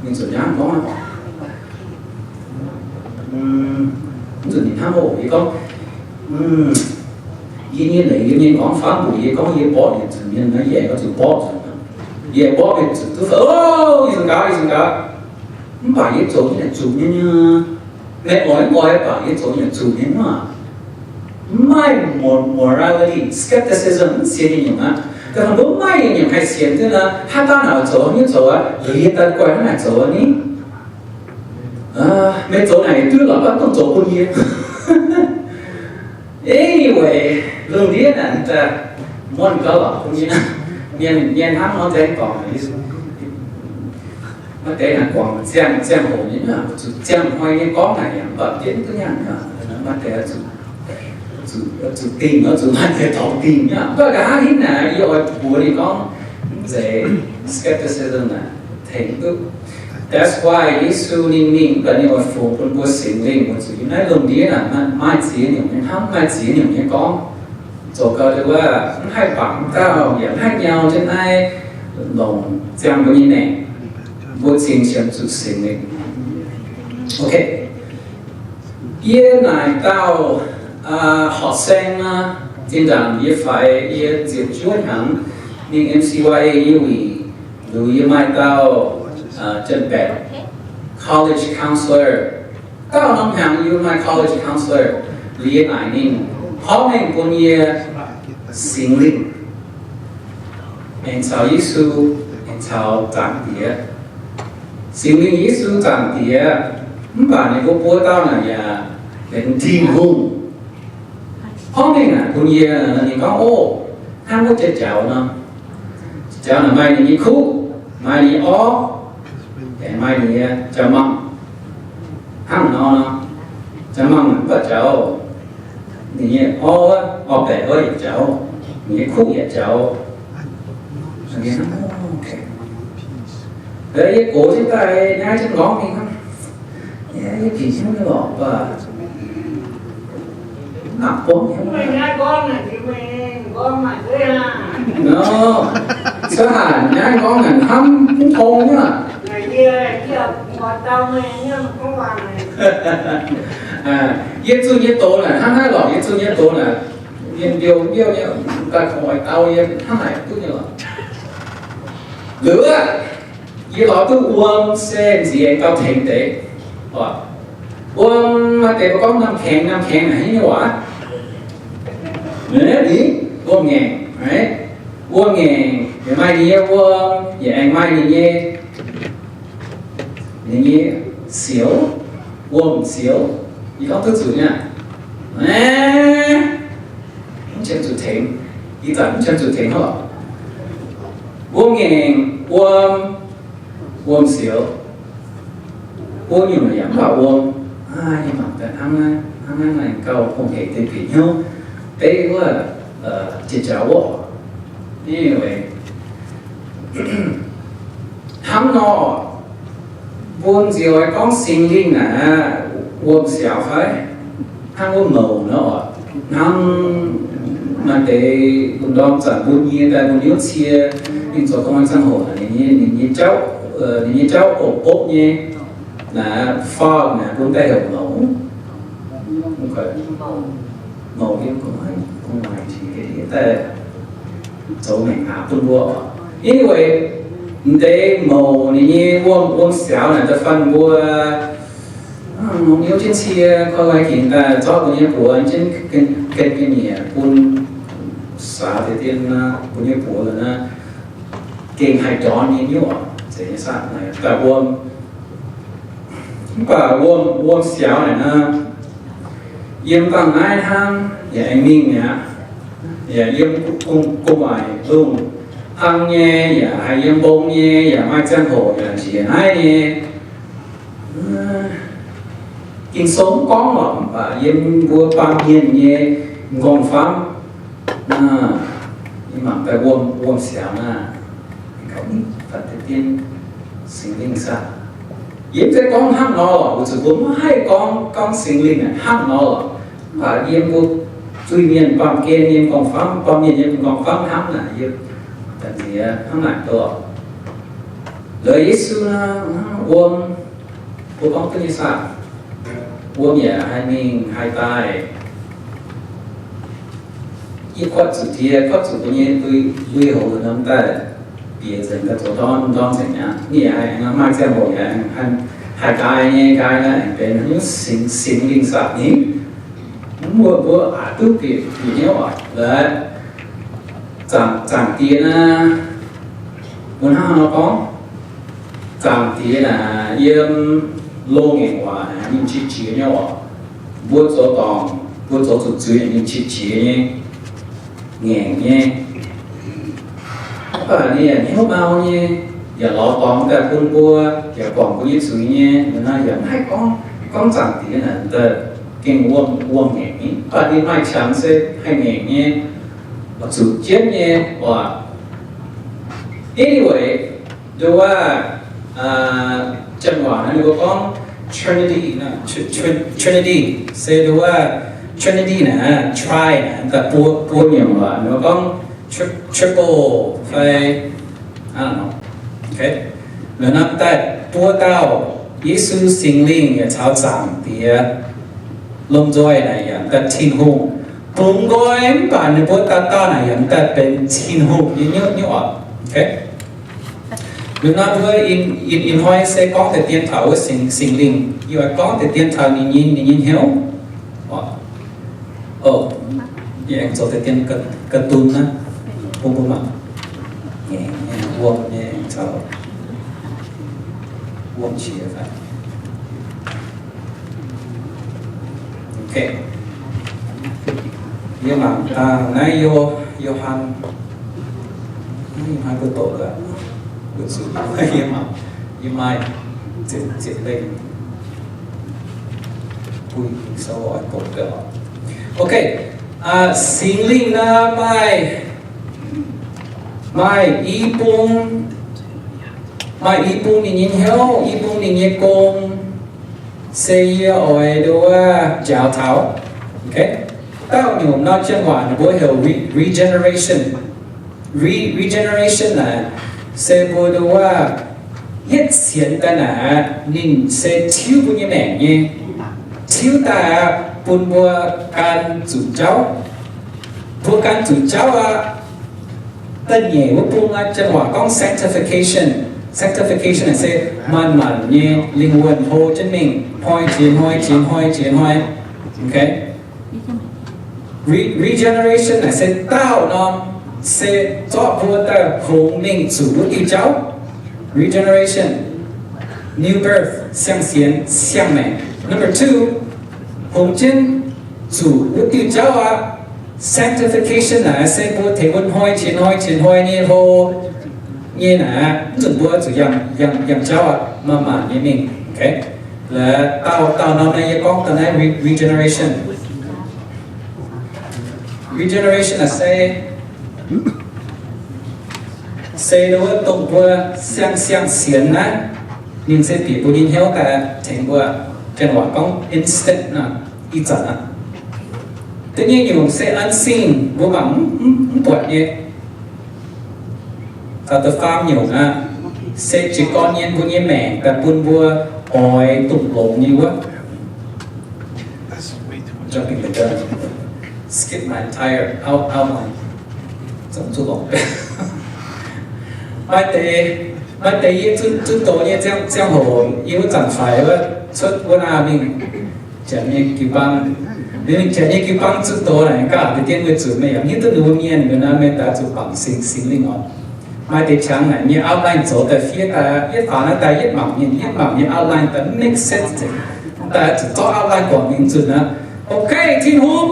Mingh zuqc nyaangv gorngv, mv zuqc ninh hnangv oc. Yie gorngv, yie nyei leiz, yie nyei m'nqorngv faam mbuox yie gorngv yie mborqv ninh zuqc mienh nor, yie aengx oix zuqc mborqv zuqc. Yie aengx mborqv ninh zuqc duqv fai, o, yie zuqc gaax, yie zuqc gaax. Mv baac yie zoux nyei naaic zuqc nyei nyuoqc. Meih oix mv oix baac yie zoux nyei naaic zuqc nyei nyuoqc. Mv maaih mo-, morality, skepticism, mv sienx nyei nyungc aqv. Da'faanh mbuo mv maaih nyei nyungc haih sienx duqv nor, haaix dauh naaic zoux nyei zoux aqv, liuz yie daaih guai hnangv naaic zoux ni. Meih zoux naaic duqv lorqc, mv baac dongh zoux bun yie. Anyway, lungh ndiev naaic, muonh gauh lorqc bun yie. Mienh, mienh hnangv nor nzaeng dorngc. Maaih deix naaic guangc ziangh, ziangh hoc nyei, zuqc ziangh hnoi nyei gorngv naaic yaac mv baac jienv duqv nyanc. Maaih deix zuqc, zuqc, zuqc dingh, zuqc maaih deix dorngc dingh nyei. Mv baac nqa'haav hingv naaic yie oix mbuox ninh gorngv, mv zeiz skepticism naaic tengx duqv. That's why Yesu ninh mingh mv baac ninh oix fungx bun mbuo Singx Lingh, weic zuqc yiem naaiv lungh ndiev naaic maaih ziex nyungc nyei hnamv, maaih ziex nyungc nyei gorngv. Zoux gau deix wuov, mv haih bangc dauh, yaac mv haih nyau jienv naaiv longc ziangh mbuo nyei maengc, mbuo cingx qiemx zuqc Singx Lingh. Ok. Yie naaic dauh Horqc saeng nor, zinh ndaangc yie faix yie ziepc juov hnyangx mingh M C Y A nyei wuic, liuz yie maaih dauh college counselor. Dauh norm hnyangx yie maaih college counselor, liuz yie naaic ninh, porv mengh bun yie Singx Lingh aengx caux Yesu aengx caux Zaangc Diex. Singx Lingh, Yesu, Zaangc Diex, mv baac ninh mbuo buo dauh naaic yaac benx Tin-Hungh. Porv mengh naaic bun yie, ninh gorngv, Ov, hnangv wuov jiex jaux nor, jaux naaic maaih ninh nyei kuv, maaih ninh nyei orv, aengx maaih ninh nyei jaa-mangh. Hnangv nor, jaa-mangh mv baac jaux, ninh nyei orv, orv-baeqc wuov yietc jaux, ninh nyei kuv yietc jaux. Yie gox jienv daaih naaiv jienv lorngx mingh, yie bieqc hnyouv nyei lorqc, mv baac mv nangc gorngv hnyouv. Nor, cuotv haac naaiv gorngv naaic hnamv mv tong nyei. Yie zunh nyei doz naaic hnangv naaiv lorqc, yie zunh nyei doz naaic, mienh mbiouh mbiouh nyei, daaih kungx oix dau yie hnangv naaic duqv nyei lorqc. Liuz aqv, yie lorz duqv wuom se nziex gauh tengx deix. Wuom maaih deix mbuo gorngv น้ำแข็ง น้ำแข็ง naaic haaix nyungc waac? Wuom-ngaengc, right? Wuom-ngaengc yaac maaih ninh nyei wuom, yaac aengx maaih ninh nyei, ninh nyei sioux, wuom-sioux. Yie gorngv duqv zuqc nyei aqv. Mv qiemx zuqc tengx, ih zanc mv qiemx zuqc tengx hnangv lorqc. Wuom-ngaengc, wuom, wuom-sioux, wuom-nyungc yaac mv baac wuom. Yie mangc daaih hnangv naaiv, hnangv naaiv naaic gauh hungh hec deix bieqc hnyouv. Beiv wuov, jiex jaux wuov. Anyway, hnangv nor, mbuo nziex oix gorngv Singx Lingh naaic, wuom-siaaux fai? Hnangv wuov mouc nor oc. Hnangv maaih deix bun ndorm zanc bun nyei daaih bun hnyouv cie, ninh zoux gong nyei ziangh hoc, ninh nyei, ninh nyei jauv, ninh nyei jauv opv-opv nyei, naaic fog naaic bun daaih heuc mouc. Mouc yiem gu'nguaaic daaih zoux maengc aqc bun mbuo. Anyway, m'deix mouc ninh nyei wuom, wuom-siaaux naaic da'faanh mbuo longc hnyouv jienv cie, koi ga'naaiv gingx daaih zorqv mbuo nyei buoz jienv ga'nyiec bun saax deix dien, mbuo nyei buoz naaic gengh haih ndorn nyei hnyouv oc. Zeiz nyei saah, daaih wuom. Mv baac wuom, wuom-siaaux naaic nor, yiem dangh naaiv hnangv yaac aengx mingh mi'aqv. Yaac yiem gu'nguaaic lungh hlang nyei, yaac haih yiem mbong nyei, yaac maaih ziangh hoc yaac njiec naaiv nyei. Ging-Sou mv gorngv lorqc, mv baac yiem mbuo baamh mienh nyei m'nqorngv-famv, yie mangc daaih wuom, wuom-siaaux naaic, gauh mv baac deix dien Singx Lingh saah. Yie mv zeiz gorngv hnangv nor lorqc, weic zuqc mbuo maiv haih gorngv, gorngv Singx Lingh hnangv nor lorqc. Mv baac yiem mbuo zuiz-mienh baamh gen nyei m'nqorngv-famv, baamh mienh nyei m'nqorngv-famv hnangv naaic, yie daaih nziex hnangv naaic doqc. Lorz Yesu nor, wuom, mbuo gorngv duqv nyei saah, wuom yaac haih mingh haih daaih. Yie kuotv zuqc die, kuotv zuqc mbuo nyei lui-houx norm daaih bieqc nzengc, daaih zoux ndorm ndorm nzengc aqv. Ninh yaac haih maaih ziangh hoc yaac haih daaih nyei, daaih naaic aengx benx haaix nyungc Singx Lingh saah ni? Mv baac mbuo aqc duqv bieqc bieqc hnyouv oc. Laaix Zaangc Diex naaic, mbuo hnangv haaix nor gorngv? Zaangc Diex naaic yiem loz-ngaengc waac naaic ninh qiex jiez nyei oc. Mbuo zoux dorngc, mbuo zoux zuqc zuiz ninh qiex jiez nyei, ngaengc nyei. Mv baac ninh yaac hnyouv mau nyei, yaac lorz dorngx daaih bun mbuo, yaac guangc mbuo nyei zuiz nyei. Naaiv yaac maiv haih gorngv, gorngv Zaangc Diex naaic daaih gengh wuom, wuom-ngaengc nyei. Mv baac ninh maaih qangx se haih ngaengc nyei, zuqc jienv nyei oc. Anyway, nduov wuov, janx waac naaiv ninh mbuo gorngv Trinity, Trinity se nduov wuov, Trinity naaic, tri naaic daaih buo, buo nyungc waac, ninh mbuo gorngv triple fai, I don't know. Nor daaih buo dauh, Yesu, Singx Lingh yaac caux Zaangc Diex. lomh nzoih naaic yaac daaih Tin-Hungh bungx nqoi, mv baac ninh mbuo dauh dauh naaic yaac daaih benx Tin-Hungh nyei nyuv nyuv oc. Liuz nor mbuo ih hnoi se gorngv deix dien taux wuov Singx Lingh, yie oix gorngv deix dien taux ninh nyei, ninh nyei hnyouv. O, yie aengx zoux deix dien ga'dun naaiv bun mbuo mangc. Wuom nyei caux wuom qiex fai. Yie mangc dangh naaiv Yo, Yo^han, Yo^han mbuo doqc lorqc, mbuo zuqc yie mangc, yie maaih ziepc, ziepc lengh bun sou oix doqc gaax. Ok, Singx Lingh naaiv maaih, maaih i bung, maaih i bung ninh nyei hnyouv, i bung ninh nyei gong, se yie oix nduov njaaux taux. Dauh nyungc nor janx waac ninh mbuo heuc re-, regeneration. Re-, regeneration naaic se mbuo nduov yietv sienx daaih naaic, ninh se tiuv mbuo nyei maengc nyei, tiuv daaih aqv, bun mbuo gan zuqc jauv. Mbuo gan zuqc jauv aqv. Da'nyeic wuov bung aqv, janx waac gorngv sanctification. Sanctification naaic se manc-manc nyei lingh wuonh hlo jienv mingh, hnoi jiex hnoi jiex hnoi jiex hnoi. Re-, regeneration naaic se daauh norm, se zorqv mbuo daaih hngongx mingh zuqc wuov diuh jauv. Regeneration, new birth, siang-sienx siang-maengc. Number two, hngongx jienv zuqc wuov diuh jauv aqv. Sanctification naaic se mbuo tengx mbuo hnoi jiex hnoi jiex hnoi nyei hlo nyei naaic, mv nzunc mbuo zuqc yangh, yangh, yangh jauv aqv, manc-manc nyei mingh. Laaix daauh, daauh norm naaiv yie gorngv daaih naaiv re-, regeneration. Regeneration naaic se, se wuov dongh mbuo siang-siang sienx naaiv, ninh se bieqc mbuo nyei hnyouv daaih tengx mbuo. Janx waac gorngv instant naaic, ih zanc aqv. Da'nyeic nyungc se unseen, mbuo mangc mv, mv buatc nyei. Da'faam nyungc aqv, se jiez gorn nyei mbuo nyei maengc daaih bun mbuo oix duqv longx nyei wuov. Jumping the gun. Skip my entire out-, outline. Zungv zuqc longx. Maaih deix, maaih deix yie zunh, zunh doz nyei ziangh, ziangh hoc yie wuov zanc faix wuov cuotv wuov naaiv mingh Janx nyei jiu-baang. Mingh Janx nyei jiu-baang zunh doz naaic gaax deix dien weic zuqc meih yaac hiuv duqv ninh mbuo mienh, ninh mbuo naaiv meih daaih zuqc bangc Singx, Singx Lingh oc. Maaih deix qangx naaic nyei outline zoux daaih fiev daaih, yietv faaux naaiv daaih yietv mangc nyei, yietv mangc nyei outline daaih make sense nzengc. Daaih zuqc zorqv outline guangc mingh nzunc aqv. Okay, Tin-Hungh,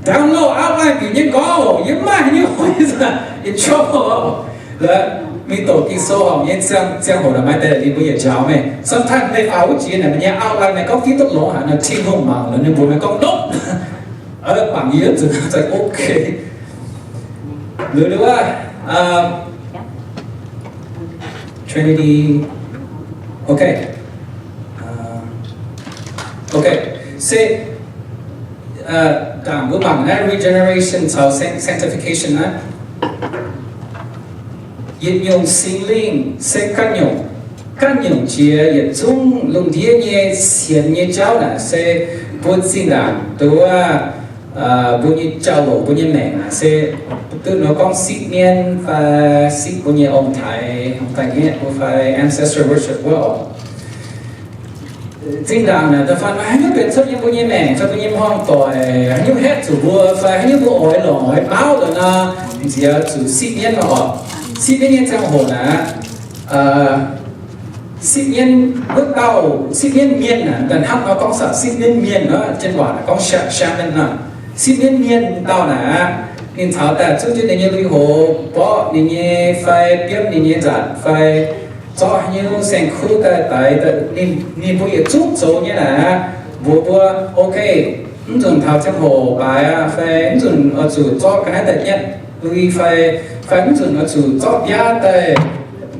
download outline bieqc nyei gorngv oc. Yie mv maaih haaix nyungc, in trouble. Laaix mingh doqc Ging-Sou horpc nyei ziangh, ziangh hoc naaic maaih deix ninh mbuo yietc njaaux meih. Sometimes meih faaux wuov jiex naaic meih nyei outline meih gorngv fiev duqv longx haic nor, Tin-Hungh mangc nor ninh mbuo meih gorngv nope. Bangc yie nzunc daaih okay. Liuz wuov, Trinity. Okay. Okay. Se, ndaangc mbuo mangc naaiv regeneration caux sanctification naaiv, yietc nyungc Singx Lingh se ganh nyungc, ganh nyungc jiex yietc zungv lungh ndiev nyei sienx nyei jauv naaic se mbuo zinh ndaangc nduov mbuo nyei jauv-louc, mbuo nyei maengc naaic se duqv nor gorngv sipv mienv fai sipv mbuo nyei ong-taaix, ong-taaix-ngaeqv mbuo fai ancestor worship wuov oc. Zinh ndaangc naaic da'faanh maaih haaix nyungc benx cuotv yiem mbuo nyei maengc fai mbuo nyei hmuangv doic, haaix nyungc haeqv zuqc mbuo fai haaix nyungc mbuo oix longc oix baauv lorqc nor, ninh ziouc zuqc sipv mienv oc. Sipv mienv nyei ziangh hoc naaic, sipv mienv wuov dauh, sipv mienv mienh naaic, da'hnamv nor gorngv sipv mienv mienh nor, janx waac naaic gorngv shaman nor. Sipv mienv mienh dauh naaic, ninh caux daaih zuqv jienv ninh nyei lui-houx, mborqv ninh nyei fai biomv ninh nyei nzatc fai zorqv haaix nyungc saeng-kuv daaih daix, ninh, ninh mbuo yietc zungv zoux nyei naaic, mbuox mbuo, okay, mv nzunc taux ziangh hoc baaix aqv, fai mv nzunc oix zuqc zorqv ga'naaiv daaih nyatv lui fai, fai mv nzunc oix zuqc zorqv biaav daaih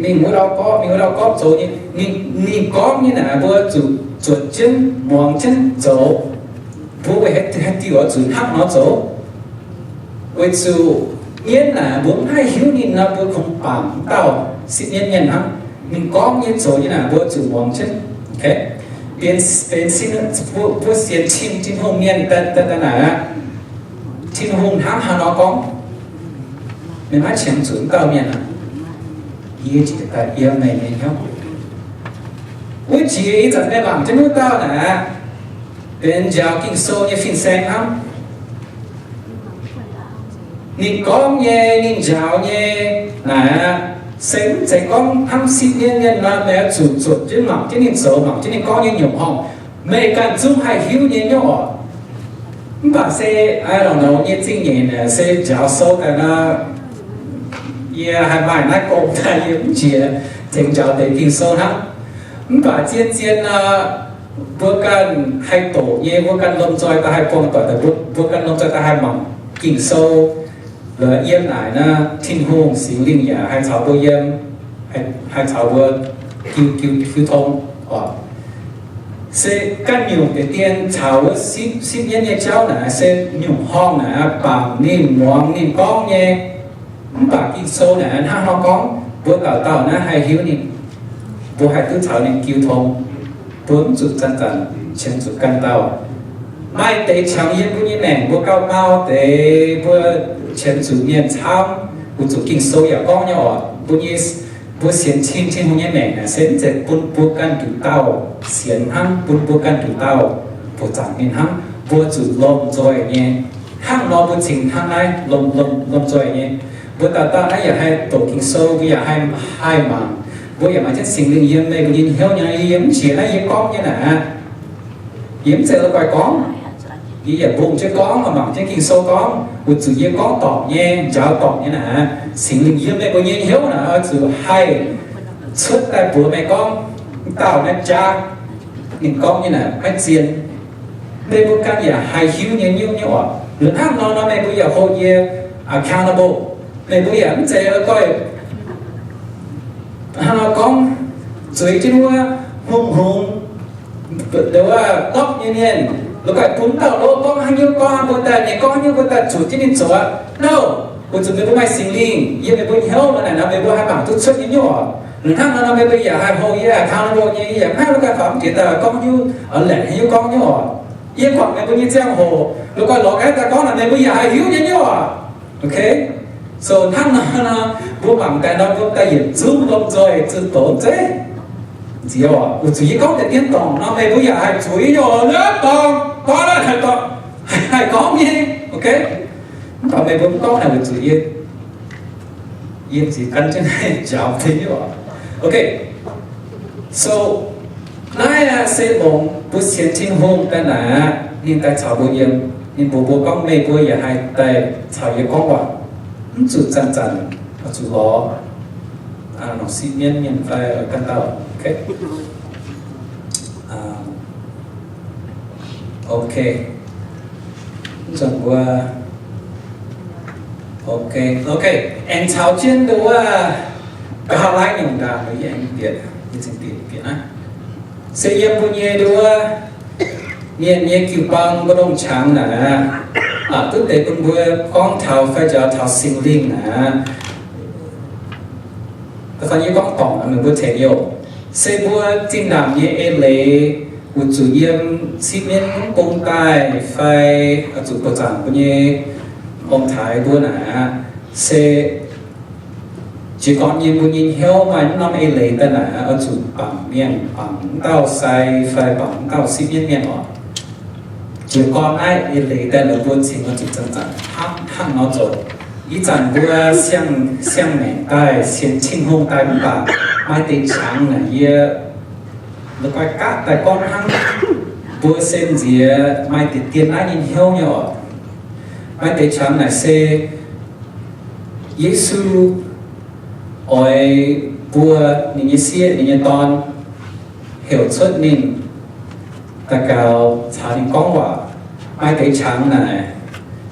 mingh wuov dauh gorqv, mingh wuov dauh gorqv zoux nyei. Ninh, ninh gorngv nyei naaic mbuo zuqc zuotc jienv muangx jienv zoux. Mbuo weic haaix diuc oix zuqc hnangv nor zoux? Weic zuqc mienv naaic mbuo mv haih hiuv ninh nor, mbuo kungx bangc dauh sipv mienv mienh hnangv. Ninh gorngv nyei zoux nyei naaic mbuo zuqc muangx jienv. benx, benx sin, mbuo sienx Tin-Hungh mienh daaih, daaih naaic aqv, Tin-Hungh hnangv haaix nor gorngv, meih maiv qiemx zuqc wuov dauh mienh aqv. Yie jiex daaih yiem meih nyei hnyouv. Wuov jiex ih zanc meih mangc jienv wuov dauh naaic aqv, benx njaaux Ging-Sou nyei fin-saeng hnangv. Ninh gorngv nyei, ninh njaaux nyei naaic aqv, se mv zeiz gorngv hnangv sipv mienv mienh nor, meih oix zuqc zuotc jienv mangc jienv ninh zoux, mangc jienv ninh gorngv nyei nyungc horngh, meih ganh zungv haih hiuv nyei nyei oc. Mv baac se, I don't know, yie zingh nyeic naaic se njaaux sou daaih nor, yie haih maaih naaiv gong daaih, yie mv jiex tengx njaaux deix Ging-Sou hnangv. Mv baac zien-zien nor, mbuo ganh haih doqc nyei, mbuo ganh lomh nzoih daaih haih buangh doic, mbuo, mbuo ganh lomh nzoih daaih haih mangc Ging-Sou, lorz yiem naaic naaiv, Tin-Hungh Singx Lingh yaac haih caux mbuo yiem, haih, haih caux mbuo jiu, jiu, jiu tong oc. Se ganh nyungc deix dien caux wuov sipv, sipv mienv nyei jauv naaic se nyungc horngh naaic bangc ninh muangx ninh gorngv nyei. Mv baac Ging-Sou naaic hnangv nor gorngv, mbuo dauh dauh naaiv haih hiuv ninh, mbuo haih duqv caux ninh jiu tong. Mbuo mv zuqc zanc-zanc qiemx zuqc ganh dauh. Maaih deix qangx yiem mbuo nyei maengc, mbuo gauh mau deix mbuo qiemx zuqc mienh camv, weic zuqc Ging-Sou yaac gorngv nyei oc, mbuo nyei, mbuo sienx Tin, Tin-Hungh nyei maengc naaic se mv zeiz bun mbuo ganh nduqc dauh sienx hnangv, bun mbuo ganh nduqc dauh buoqc zaangc ninh hnangv. Mbuo zuqc lomh nzoih nyei. Hnangv nor mbuo cingx hnangv naaiv lomh, lomh, lomh nzoih nyei. Mbuo dauh dauh naaiv yaac haih doqc Ging-Sou, mbuo yaac haih, haih mangc. Mbuo yaac maaih jienv Singx Lingh yiem meih mbuo nyei hnyouv nyei. Yie mv qiex naaiv yie gorngv nyei naaic, yie mv zeiz la'guaih gorngv. Yie yaac mbungh jienv gorngv, mangc jienv Ging-Sou gorngv, weic zuqc yie gorngv dorngc nyei, njaaux dorngc nyei naaic, Singx Lingh yiem meih mbuo nyei hnyouv naaic oix zuqc haih cuotv daaih mbuox meih gorngv, dauh naaiv jaav ninh gorngv nyei naaic maiv zien. Meih mbuo ganh yaac haih hiuv nyei nyungc nyei oc. Liuz hnangv nor nor meih mbuo yaac hoqc yie accountable. Meih mbuo yaac mv zeiz la'guaih hnangv nor gorngv zueiz jienv wuov hungh hungx, wuov ndortv nyei mienh, la'guaih bun dauh lov gorngv haaix nyungc gorngv mbuo daaih, ninh gorngv nyungc mbuo daaih zuqc jienv ninh zoux aqv. No, weic zuqc meih mbuo maaih Singx Lingh yiem meih mbuo hnyouv nor naaic nor, meih mbuo haih mangc duqv cuotv nyei nyungc oc. Liuz hnangv nor nor meih mbuo yaac haih hoqc yie accountable nyei, yie yaac maiv la'guaih faaux mv jiex daaih gorngv nyungc, laengc haaix nyungc gorngv nyungc oc. Yie guangc meih mbuo nyei ziangh hoc, la'guaih lorz gaax daaih gorngv naaic, meih mbuo yaac haih hiuv nyei nyungc oc. Okay? So hnangv nor nor, mbuo mangc daaih nor, mbuo daaih yietc zungv lomh nzoih zunh doz zeiv. Nziex oc, weic zuqc yie gorngv deix dien dorngc nor, meih mbuo yaac haih zueiz nyei oc. Naaiv dorngc, gorngv naaiv haih dorngc, haih gorngv nyei. Okay? Mv baac meih mbuo mv gorngv naaic weic zuqc yie, yie nziex gan jienv naaiv njaaux deix nyei oc. Okay. So, naaiv aqv se longc mbuo sienx Tin-Hungh daaih naaic aqv, ninh daaih caux mbuo yiem. Ninh mbuox mbuo gorngv meih mbuo yaac haih daaih caux yie gorngv waac. Mv zuqc zanc-zanc oix zuqc lorz, longc sipv mienv mienh fai ganh dauh. Okay. Okay. Mv zuqc mbuo, okay, okay, aengx caux jienv nduov wuov nqa'haav laaiv nyungc ndaangc, yie aengx bieqc, yie zingh bieqc, bieqc naaiv. Se yiem mbuo nyei nduov wuov mienh nyei jiu-baang mbu'ndongx qangx naaic, duqv deix bun mbuo gorngv taux fai njaaux taux Singx Lingh naaic, da'faanh yie gorngv dorngc meih mbuo tengx youh. Se mbuo zinh ndaangc nyei eix leiz, weic zuqc yiem sipv mienv mv bung daaih fai zuqc buoz-zaangc mbuo nyei ong-taaix mbuo naaic aqv, se jiez gorn yiem mbuo nyei hnyouv maaih mv norm eix leiz daaih naaic aqv, oix zuqc bangc mienh, bangc mv dauh sai fai bangc mv dauh sipv mienv mienh oc. Jiez gorn naaiv eix leiz daaih lorz mbuo cingx oix zuqc zanc-zanc hnangv, hnangv nor zoux. Ih zanc mbuo siang, siang-maengc daaih sienx Tin-Hungh daaih mv baac maaih deix qangx naaic yie la'guaih gaatv daaih gorngv hnangv. Mbuo se nziex maaih deix dien naaiv nyei hnyouv nyei oc. Maaih deix qangx naaic se Yesu oix buo ninh nyei sieqv, ninh nyei dorn, heuc cuotv ninh daux gaux caux ninh gorngv waac. Maaih deix qangx naaic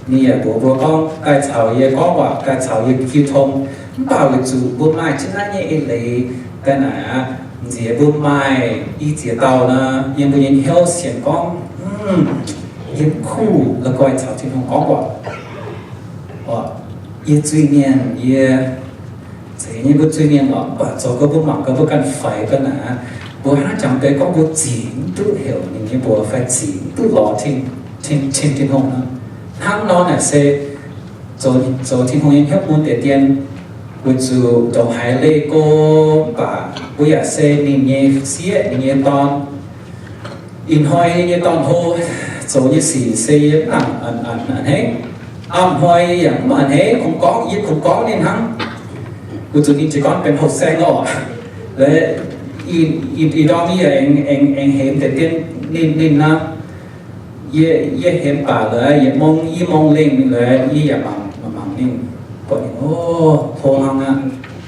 ninh yaac mbuox mbuo gorngv, daaih caux yie gorngv waac, daaih caux yie jiu tong. Mv baac weic zuqc mbuo maaih jienv naaiv nyei eix leiz daaih naaic aqv, nziex mbuo maaih i ziex dauh nor, yiem mbuo nyei hnyouv sienx gorngv, yie mv kuh la'guaih caux Tin-Hungh gorngv waac. Yie zuiz-mienh, yie zeiz nyei mbuo zuiz-mienh lorqc, mv baac zoux gau mbuo mangc gau mbuo ganh faix gau naaic aqv. Mbuo hnangv jangx deix gorngv mbuo zingx duqv heuc ninh nyei mbuox fai zingx duqv lorz Tin, Tin, Tin, Tin-Hungh nor. Hnangv nor naaic se zoux, zoux Tin-Hungh nyei hnyouv mun deix dien, weic zuqc ndongc haaix leih go, mv baac mbuo yaac se ninh nyei sieqv, ninh nyei dorn. Ih hnoi nyei dorn-hlo zoux nyei sic se yie mv nangc a'hneiv. A'hnoi yie yaac mv a'hneiv, kungx gorngv, yie kungx gorngv ninh hnangv. Weic zuqc ninh jiez gorn benx houh saeng oc. Ih ndorm yie aengx, aengx, aengx hemx deix dien ninh, ninh nor. Yie, yie hemx baac lorqc, yietc mong i mong lengh lorqc, yie yaac mangc, mangc, mangc ninh, buatc ninh, o, hlo hnangv aqv,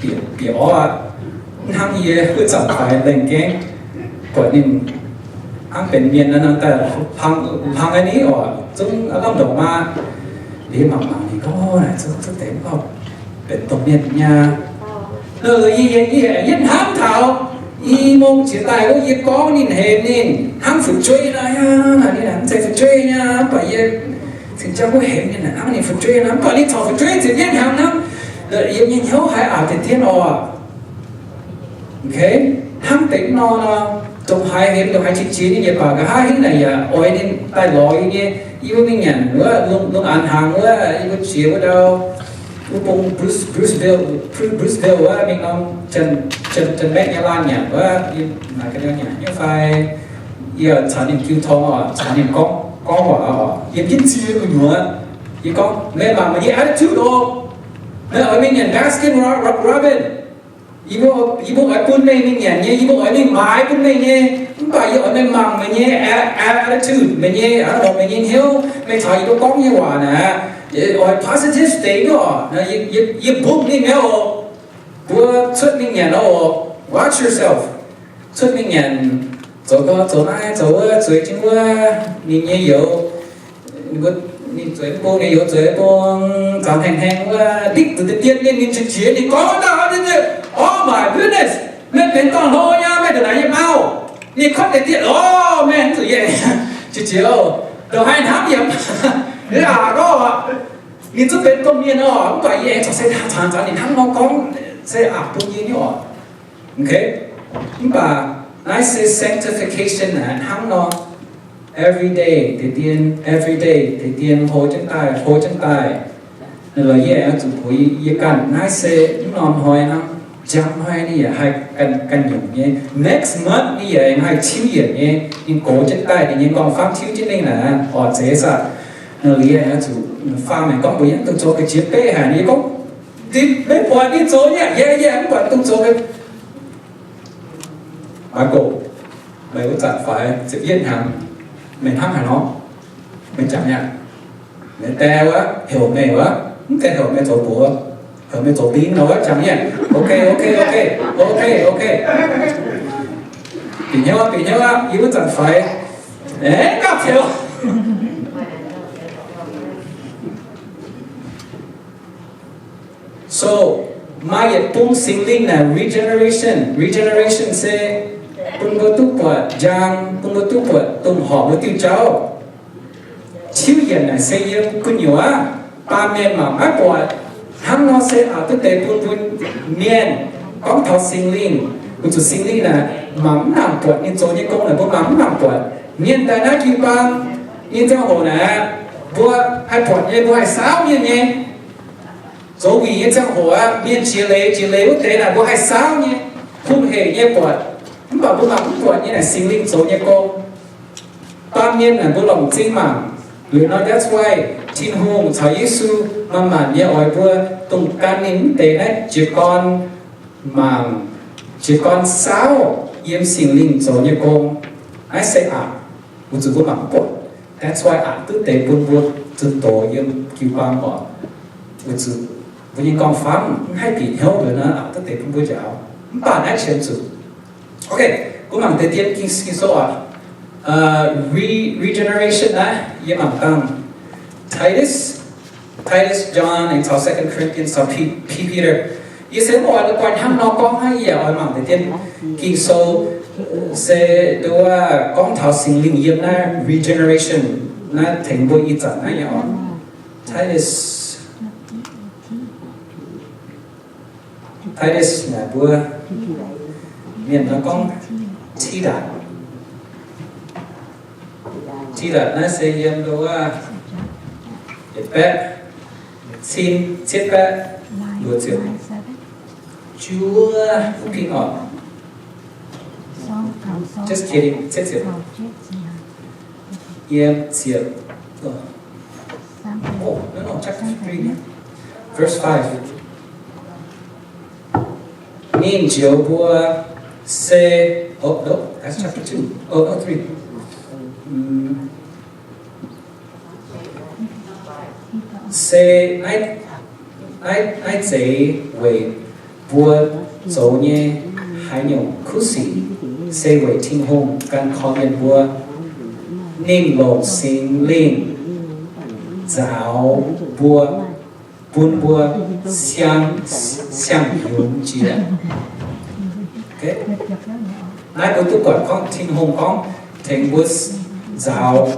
bieqc, bieqc orv aqv. Mv hnangv yie wuov zanc faix lengh gengh buatc ninh hnangv benx mienh nor, daaih hlang, hlang a'ni oc, zungv lamh ndongc maa. Liuz mangc mangc ninh gorngv, o, naaic zungv, zungv deix mv baac benx domh mienh nyei. Yie, yie, yie hnamv taux i mong jiex daaih wuov yie gorngv ninh hemx ninh hnangv fu'jueiv nor, ninh mv zeiz fu'jueiv nyei, mv baac yie cingx jangv wuov hemx ninh hnangv ninh fu'jueiv nor, mv baac ninh corc fu'jueiv nzengc, yie hnamv hnamv, yie nyei hnyouv haiz aqc deix dien oc. Hnangv deix nor nor, ndongc haaix hemx ndongc haaix qiex jiez ninh nyei baac nqa'haav hingv naaic yaac oix ninh daaih lorz yie nyei, yie mbuo mingh nyanc wuov lungh, lungh aanx hnaangx wuov, yie mbuo jiex wuov ndau, wuov bung Bruce, Bruceville, Bruceville wuov mingh norm Janx-Maengx nyei laanh nyanc wuov, yie naaic ga'naaiv nyanc nyei fai, yie caux ninh jiu tong oc, caux ninh gorngv, gorngv waac oc, yiem jienv nzie gu'nyuoz, yie gorngv, meih mangc meih nyei attitude oc, meih oix mingh nyanc Baskin Robbins. Yie mbuo, yie mbuo oix bun meih mingh nyanc nyei, yie mbuo oix mingh maaiz bun meih nyei, mv baac yie oix meih mangc meih nyei a-, a-, attitude, meih nyei, meih nyei hnyouv, meih caux yie mbuo gorngv nyei waac naaic, oix positive deix oc. Yie, yie, yie mbungh ninh mi'aqv oc. Mbuo cuotv mingh nyanc oc, watch yourself. Cuotv mingh nyanc, zoux gau, zoux naaiv, zoux wuov, zueiz jienv wuov, ninh nyei youz, ninh zueiz bung, ninh youz zueiz bung, zaux hnengh hnengh wuov, nditv zuqc deix dien mienh, ninh qiex jiez, ninh gorngv daaih, oh my goodness, meih benx dorn-hlo nyei, meih ndongc naaic yiem auv. Ninh kotv deix dien, o, meih mv zuqc yie qiex jiez oc, ndongc haaix hnamv yie aqc gorngv, ninh zungv benx domh mienh oc, mv baac yie aengx corc se cangx caux ninh hnangv nor gorngv, se aqc bun yie nyei oc. Mv baac naaiv se sanctification naaic hnangv nor, every day deix dien, every day deix dien hlo jienv daaih, hlo jienv daaih. Lorqc, yie aengx zuqc puix yie ganh naaiv se mv norm hnoi hnangv, njang hnoi ninh yaac haih ganh, ganh nyungc nyei. Next month ninh yaac aengx haih tiuv yienc nyei. Ninh gox jienv daaih ninh nyei nqorngv-famv tiuv jienv mingh naaic, orqc, zeiz saah. Lorqc, yie aengx zuqc faam maengc gorngv mbuox yie, dungx zoux ga'jiex beqv haic. Ninh gorngv, meih buatc ninh zoux nyei, yie, yie mv buatc dungx zoux. Michael, meih wuov zanc faix ziepc yietv hnyangx, meih hnangv haaix nor? Meih jangx nyei aqv. Meih die wuov heuc meih wuov, mv gaengh heuc meih zoux buoz, heuc meih zoux bing nor wuov jangx nyei aqv. Ok, ok, ok, ok, ok. Bieqc hnyouv aqv, bieqc hnyouv aqv, yie wuov zanc faix. Aeqv, gapv taux. So, maaih yietc bung Singx Lingh naaic regeneration. Regeneration se bun mbuo duqv buatc njang, bun mbuo duqv buatc dongh horpc wuov diuh jauv. Tiuv yienc naaic se yiem gu'nyuoz aqv. Baamh mienh mangc maiv buatc. Hnangv nor se aqc duqv deix bun mbuo mienh. Gorngv taux Singx Lingh, weic zuqc Singx Lingh naaic mangc mv nangc buatc, ninh zoux nyei gong naaic mbuo mangc mv nangc buatc. Mienh daaih naaiv jiu-baang nyei ziangh hoc naaic, mbuo haih buatc nyei, mbuo haih saauv mienh nyei. Zoux wuic nyei ziangh hoc aqv, mienh jiex leiz jiex leiz wuov deix naaic mbuo haih saauv nyei, hungh heic nyei buatc. Mv baac mbuo mangc mv buatc nyei naaic Singx Lingh zoux nyei gong. Baamh mienh naaic mbuo longc m'zing mangc. Liuz nor, that's why Tin-Hungh caux Yesu manc-manc nyei oix mbuo dongh gan ninh mv deix naaiv jiez gorn mangc, jiez gorn saauv yiem Singx Lingh zoux nyei gong. Naaiv se aqc, weic zuqc mbuo mangc mv buatc. That's why aqc duqv deix bun mbuo zunh doz yiem jiu-baang oc. Weic zuqc mbuo nyei nqorngv-famv mv haih bieqc hnyouv liuz nor, aqc duqv deix bun mbuo njaaux. Mv baac naaiv qiemx zuqc. Ok, mbuo mangc deix dien Ging, Ging-Sou aqv. Re-, regeneration naaiv yie mangc dangh Titus, Titus, John, and caux Second Corinthians, caux Pe-, Pe-, Peter. Yie se mv oix la'guaih hnangv nor gorngv hnangv, yie yaac oix mangc deix dien Ging-Sou se nduov gorngv taux Singx Lingh yiem naaiv regeneration naaiv tengx mbuo ih zanc naaiv nyei oc. Titus, Titus naaic mbuo mienh nor gorngv Tidatc. Tidatc naaiv se yiem ndo wuov yietc baeqv cin cietv baeqv luoqc ziepc juov pin oc. Just kidding, cietv ziepc. Yiem ziepc. Oh, no, no, chapter three, verse five. Ninh njoux mbuo se, oh, no, that's chapter two. Oh, no, three. Mm. Se naaiv, naaiv, naaiv zeiz weic mbuo zoux nyei haaix nyungc kuv sic? Se weic Tin-Hungh gan korv-lienh mbuo. Ninh longc Singx Lingh nzaaux mbuo, bun mbuo siang, siang-yungz jiex. Naaiv mbuo duqv buatc gorngv Tin-Hungh gorngv tengx mbuo nzaaux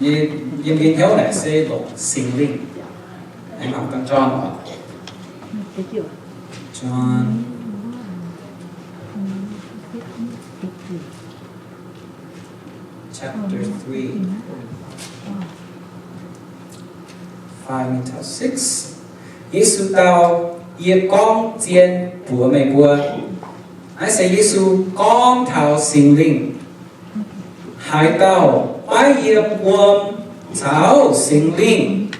yiem mbuo hnyouv naaic se longc Singx Lingh. Aengx mangc gaax John oc. John chapter three, five until six. Yesu dau, Yie gorngv zien mbuox meih mbuo. Naaiv se Yesu gorngv taux Singx Lingh. Haaix dauh maiv yiem wuom caux Singx Lingh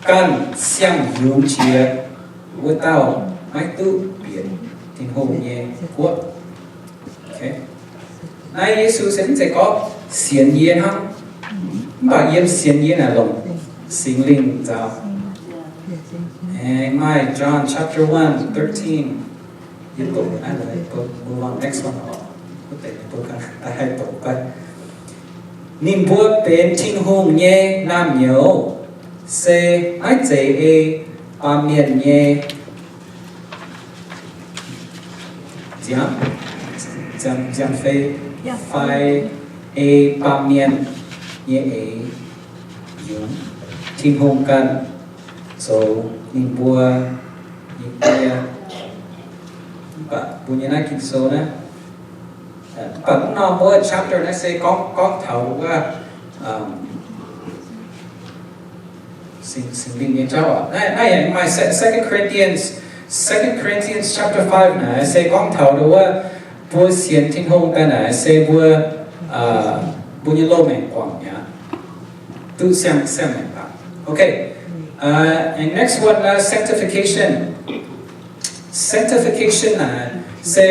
ganh siang-yungz jiex, wuov dauh maiv duqv bieqc Tin-Hungh nyei guoqv. Naaiv Yesu se mv zeiz gorngv sienx yie hnangv, mv baac yiem sienx yie naaic longc Singx Lingh nzaaux. Aengx maaih John chapter one, thirteen. Yie doqc naaiv, mbuo mbuo mangc next one oc. Wuov deix mbuo ganh daaih haih doqc fai. Ninh mbuo benx Tin-Hungh nyei naamh nyouz, se maiv zeiz ei baamh mienh nyei nziaamv, nziaamv, nziaamv fei, fai ei baamh mienh nyei eix yungz. Tin-Hungh ganh zoux ninh mbuo nyei die. Mv baac mbuo nyei naaiv Ging-Sou naaiv, mv baac mv norm wuov chapter naaiv se gorngv, gorngv taux wuov, um, Singx, Singx Lingh nyei jauv oc. Naaiv, naaiv yaac maaih se-, Second Corinthians, Second Corinthians chapter five naaic se gorngv taux ndo wuov, mbuo sienx Tin-Hungh daaih naaic se mbuo, uh, mbuo nyei loz-maengc guangc mi'aqv. Duqv siang, siang-maengc baac. Okay. Uh, and next one, uh, sanctification. Sanctification naaic se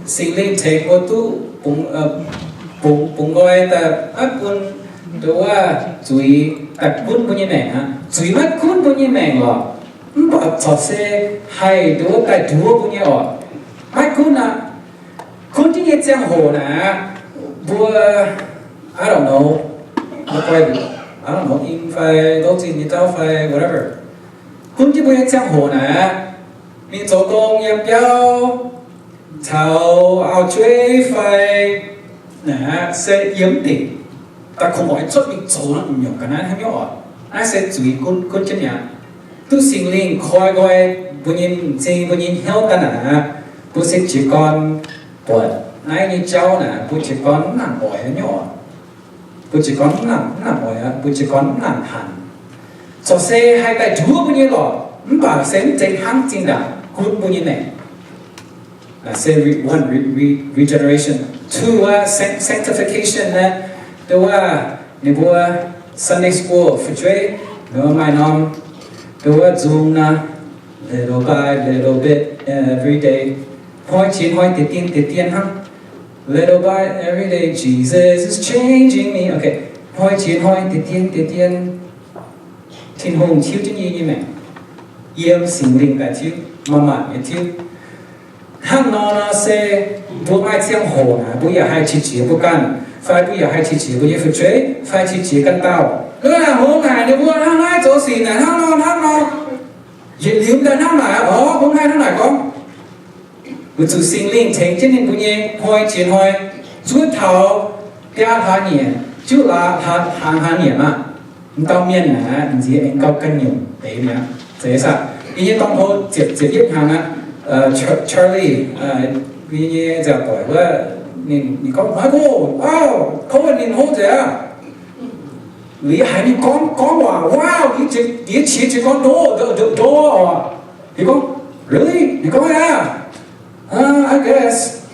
Singx Lingh tengx mbuo duqv bungx, uh, bungx, bungx nqoi daaih maiv bun ndo wuov zuiz daaih gunv mbuo nyei maengc aqv. Zuiz maiv gunv mbuo nyei maengc lorqc, mv baac corc se haih ndo wuov daaih nduov mbuo nyei oc. Maiv gunv aqv. Gunv jienv nyei ziangh hoc naaic, mbuo, I don't know, mbuo guai, I don't know, ing fai ndouv zinh nyei jauv fai whatever. Gunv jienv mbuo nyei ziangh hoc naaic, mingh zoux gong yiem biauv caux auv-jueiv fai naaic se yiem dingc, daaih kungx oix cuotv mingh zoux naaiv nyungc ga'naaiv hnangv nyungc oc. Naaiv se zuiz gunv, gunv jienv mi'aqv. Duqv Singx Lingh koi nqoi mbuo nyei m'zing, mbuo nyei hnyouv daaih naaic, mbuo se jiez gorn buatc naaiv nyei jauv naaic, mbuo jiez gorn mv nangc oix nyungc oc. Mbuo jiez gorn mv nangc, mv nangc oix, mbuo jiez gorn mv nangc hanc. Corc se haih daaih nduov mbuo nyei lorqc, mv baac se mv zeiz hnangv zinh ndaangc gunv mbuo nyei maengc. Se re-, one, re-, re-, regeneration. Two, uh, san-, sanctification naaiv, ndo wuov ninh mbuo Sunday school fu'jueiv, ndo maaih norm, ndo wuov nzung naaiv, little by little bit every day. Hnoi qiex hnoi deix dien deix dien hnangv. Little by every day, Jesus is changing me. Okay, hnoi qiex hnoi deix dien deix dien, Tin-Hungh tiuv jienv yie nyei maengc, yiem Singx Lingh daaih tiuv, manc-manc nyei tiuv. Hnangv nor nor se mbuo maaih ziangh hoc naaic, mbuo yaac haih qiex jiez mbuo ganh, fai mbuo yaac haih qiex jiez mbuo nyei fu'jueiv, fai qiex jiez ganh dauh. Hnangv naaic hngongx naaic ninh mbuo hnangv naaiv zoux sic naaic hnangv nor hnangv nor, yietc liuz daaih hnangv naaic, orv, hngongx naaiv hnangv naaic gorngv. Weic zuqc Singx Lingh tengx jienv ninh mbuo nyei hnoi qiex hnoi, zuov taux biaa hlaax nyieqc, juqv hlaax, hlaax, hlaax nyieqc maah. M'dauh mienh naaic, m'nziex aengx gauh ganh nyungc deix mi'aqv. Zeiz saah? Yie nyei dorn-hlo ziepc, ziepc yietv hnyangx aqv, Charlie, yie nyei nziaauc doic wuov, Ninh, ninh gorngv, Michael, wow, Cohen ninh hov nzengc aqv. Liuz yie haiz ninh gorngv, gorngv waac, wow, yie qiex jiez gorn ndo, ndo, ndo, ndo oc. Yie gorngv, Really? Ninh gorngv, Yeah. Uh, I guess.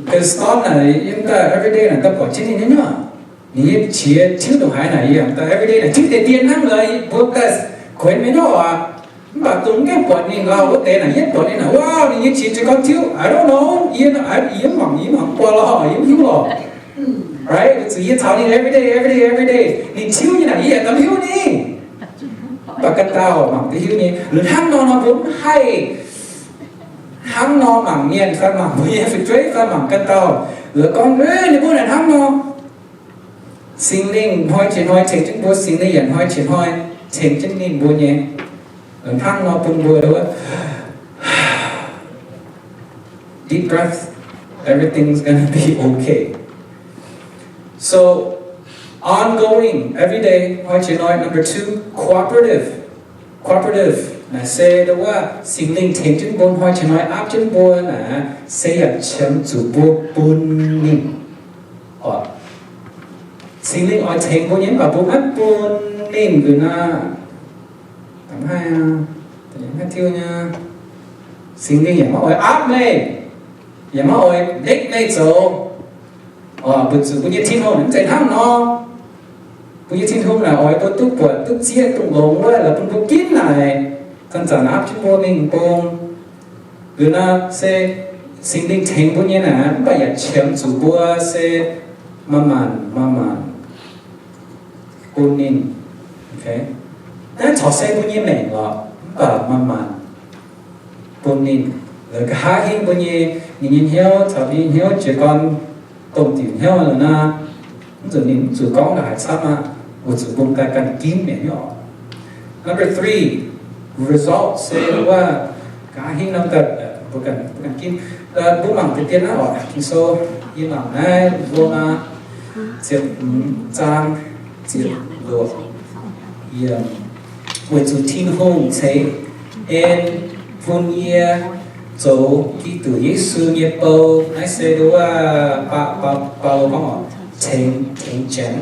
Cause storm naaic yiem daaih every day naaic daaih buatc jienv ninh nyei. Ninh nyei qiex tiuv ndongc haaix naaic yie daaih every day naaic tiuv deix dien hnangv lorqc, mbuo daaih kuenx mingh nor oc. Mv baac dongh mv gaengh buatc ninh lauh wuov deix naaic, yie buatc ninh naaic, wow, ninh nyei qiex jiez gorn tiuv, I don't know, yie, yie mv mangc, yie mv mangc buatc lorqc, yie mv hiuv lorqc. Right? Weic zuqc yie caux ninh every day, every day, every day, ninh tiuv nyei naaic yie yaac daaih hiuv ninh. Mv baac ganh dauh mangc duqv hiuv nyei. Liuz hnangv nor nor mbuo mv haih hnangv nor mangc mienh fai mangc mbuo nyei fu'jueiv fai mangc ganh dauh. Liuz gorngv, Aav, ninh mbuo naaic hnangv nor. Singx Lingh hnoi jiex hnoi tengx jienv mbuo, Singx Lingh yaac hnoi jiex hnoi tengx jienv ninh mbuo nyei. Hnangv nor bun mbuo, deep breath, everything's gonna be okay. So, ongoing, every day, hnoi jiex hnoi. Number two, cooperative. Cooperative naaic se ndongc wuov Singx Lingh tengx jienv mbuo hnoi jiex hnoi, aapv jienv mbuo naaic, se yaac qiemx zuqc mbuo bun ninh. Oc, Singx Lingh oix tengx mbuo nyei, mv baac mbuo maiv bun ninh nzunc aqv. Mv haih, mv haih tiuv nyei. Singx Lingh yaac maiv oix aapv meih, yaac maiv oix ndekv meih zoux. Oc, weic zuqc mbuo nyei Tin-Hungh mv zeiz hnangv nor. Mbuo nyei Tin-Hungh naaic oix mbuo duqv buatc duqv zieqv dongh longx wuov, laaix bun mbuo ginv naaic, zanc-zanc aapv jienv mbuo mingh bung. Liuz nor se Singx Lingh tengx mbuo nyei naaic, mv baac yaac qiemx zuqc mbuo se manc-manc, manc-manc bun ninh. Naaiv corc se mbuo nyei maengc lorqc, mv baac manc-manc bun ninh. Liuz nqa'haav hingv mbuo nyei, ninh nyei hnyouv caux ninh nyei hnyouv jiez gorn domh diuc hnyouv liuz nor, mv zuqc ninh mv zuqc gorngv ndongc haaix camv aqv, weic zuqc bun daaih ganh ginv mi'aqv nyei oc. Number three, result se wuov, nqa'haav hingv norm daaih mbuo ganh, mbuo ganh ginv. Mbuo mangc deix dien naaiv oc, Ging-Sou, yie mangc naaiv Lomaa ziepc hmz zaang ziepc luoqc yiemc. Weic zuqc Tin-Hungh ceix en bun yie zoux Giduc Yesu nyei bou. Naaiv se wuov Baulo gorngv oc, tengx, tengx Janx,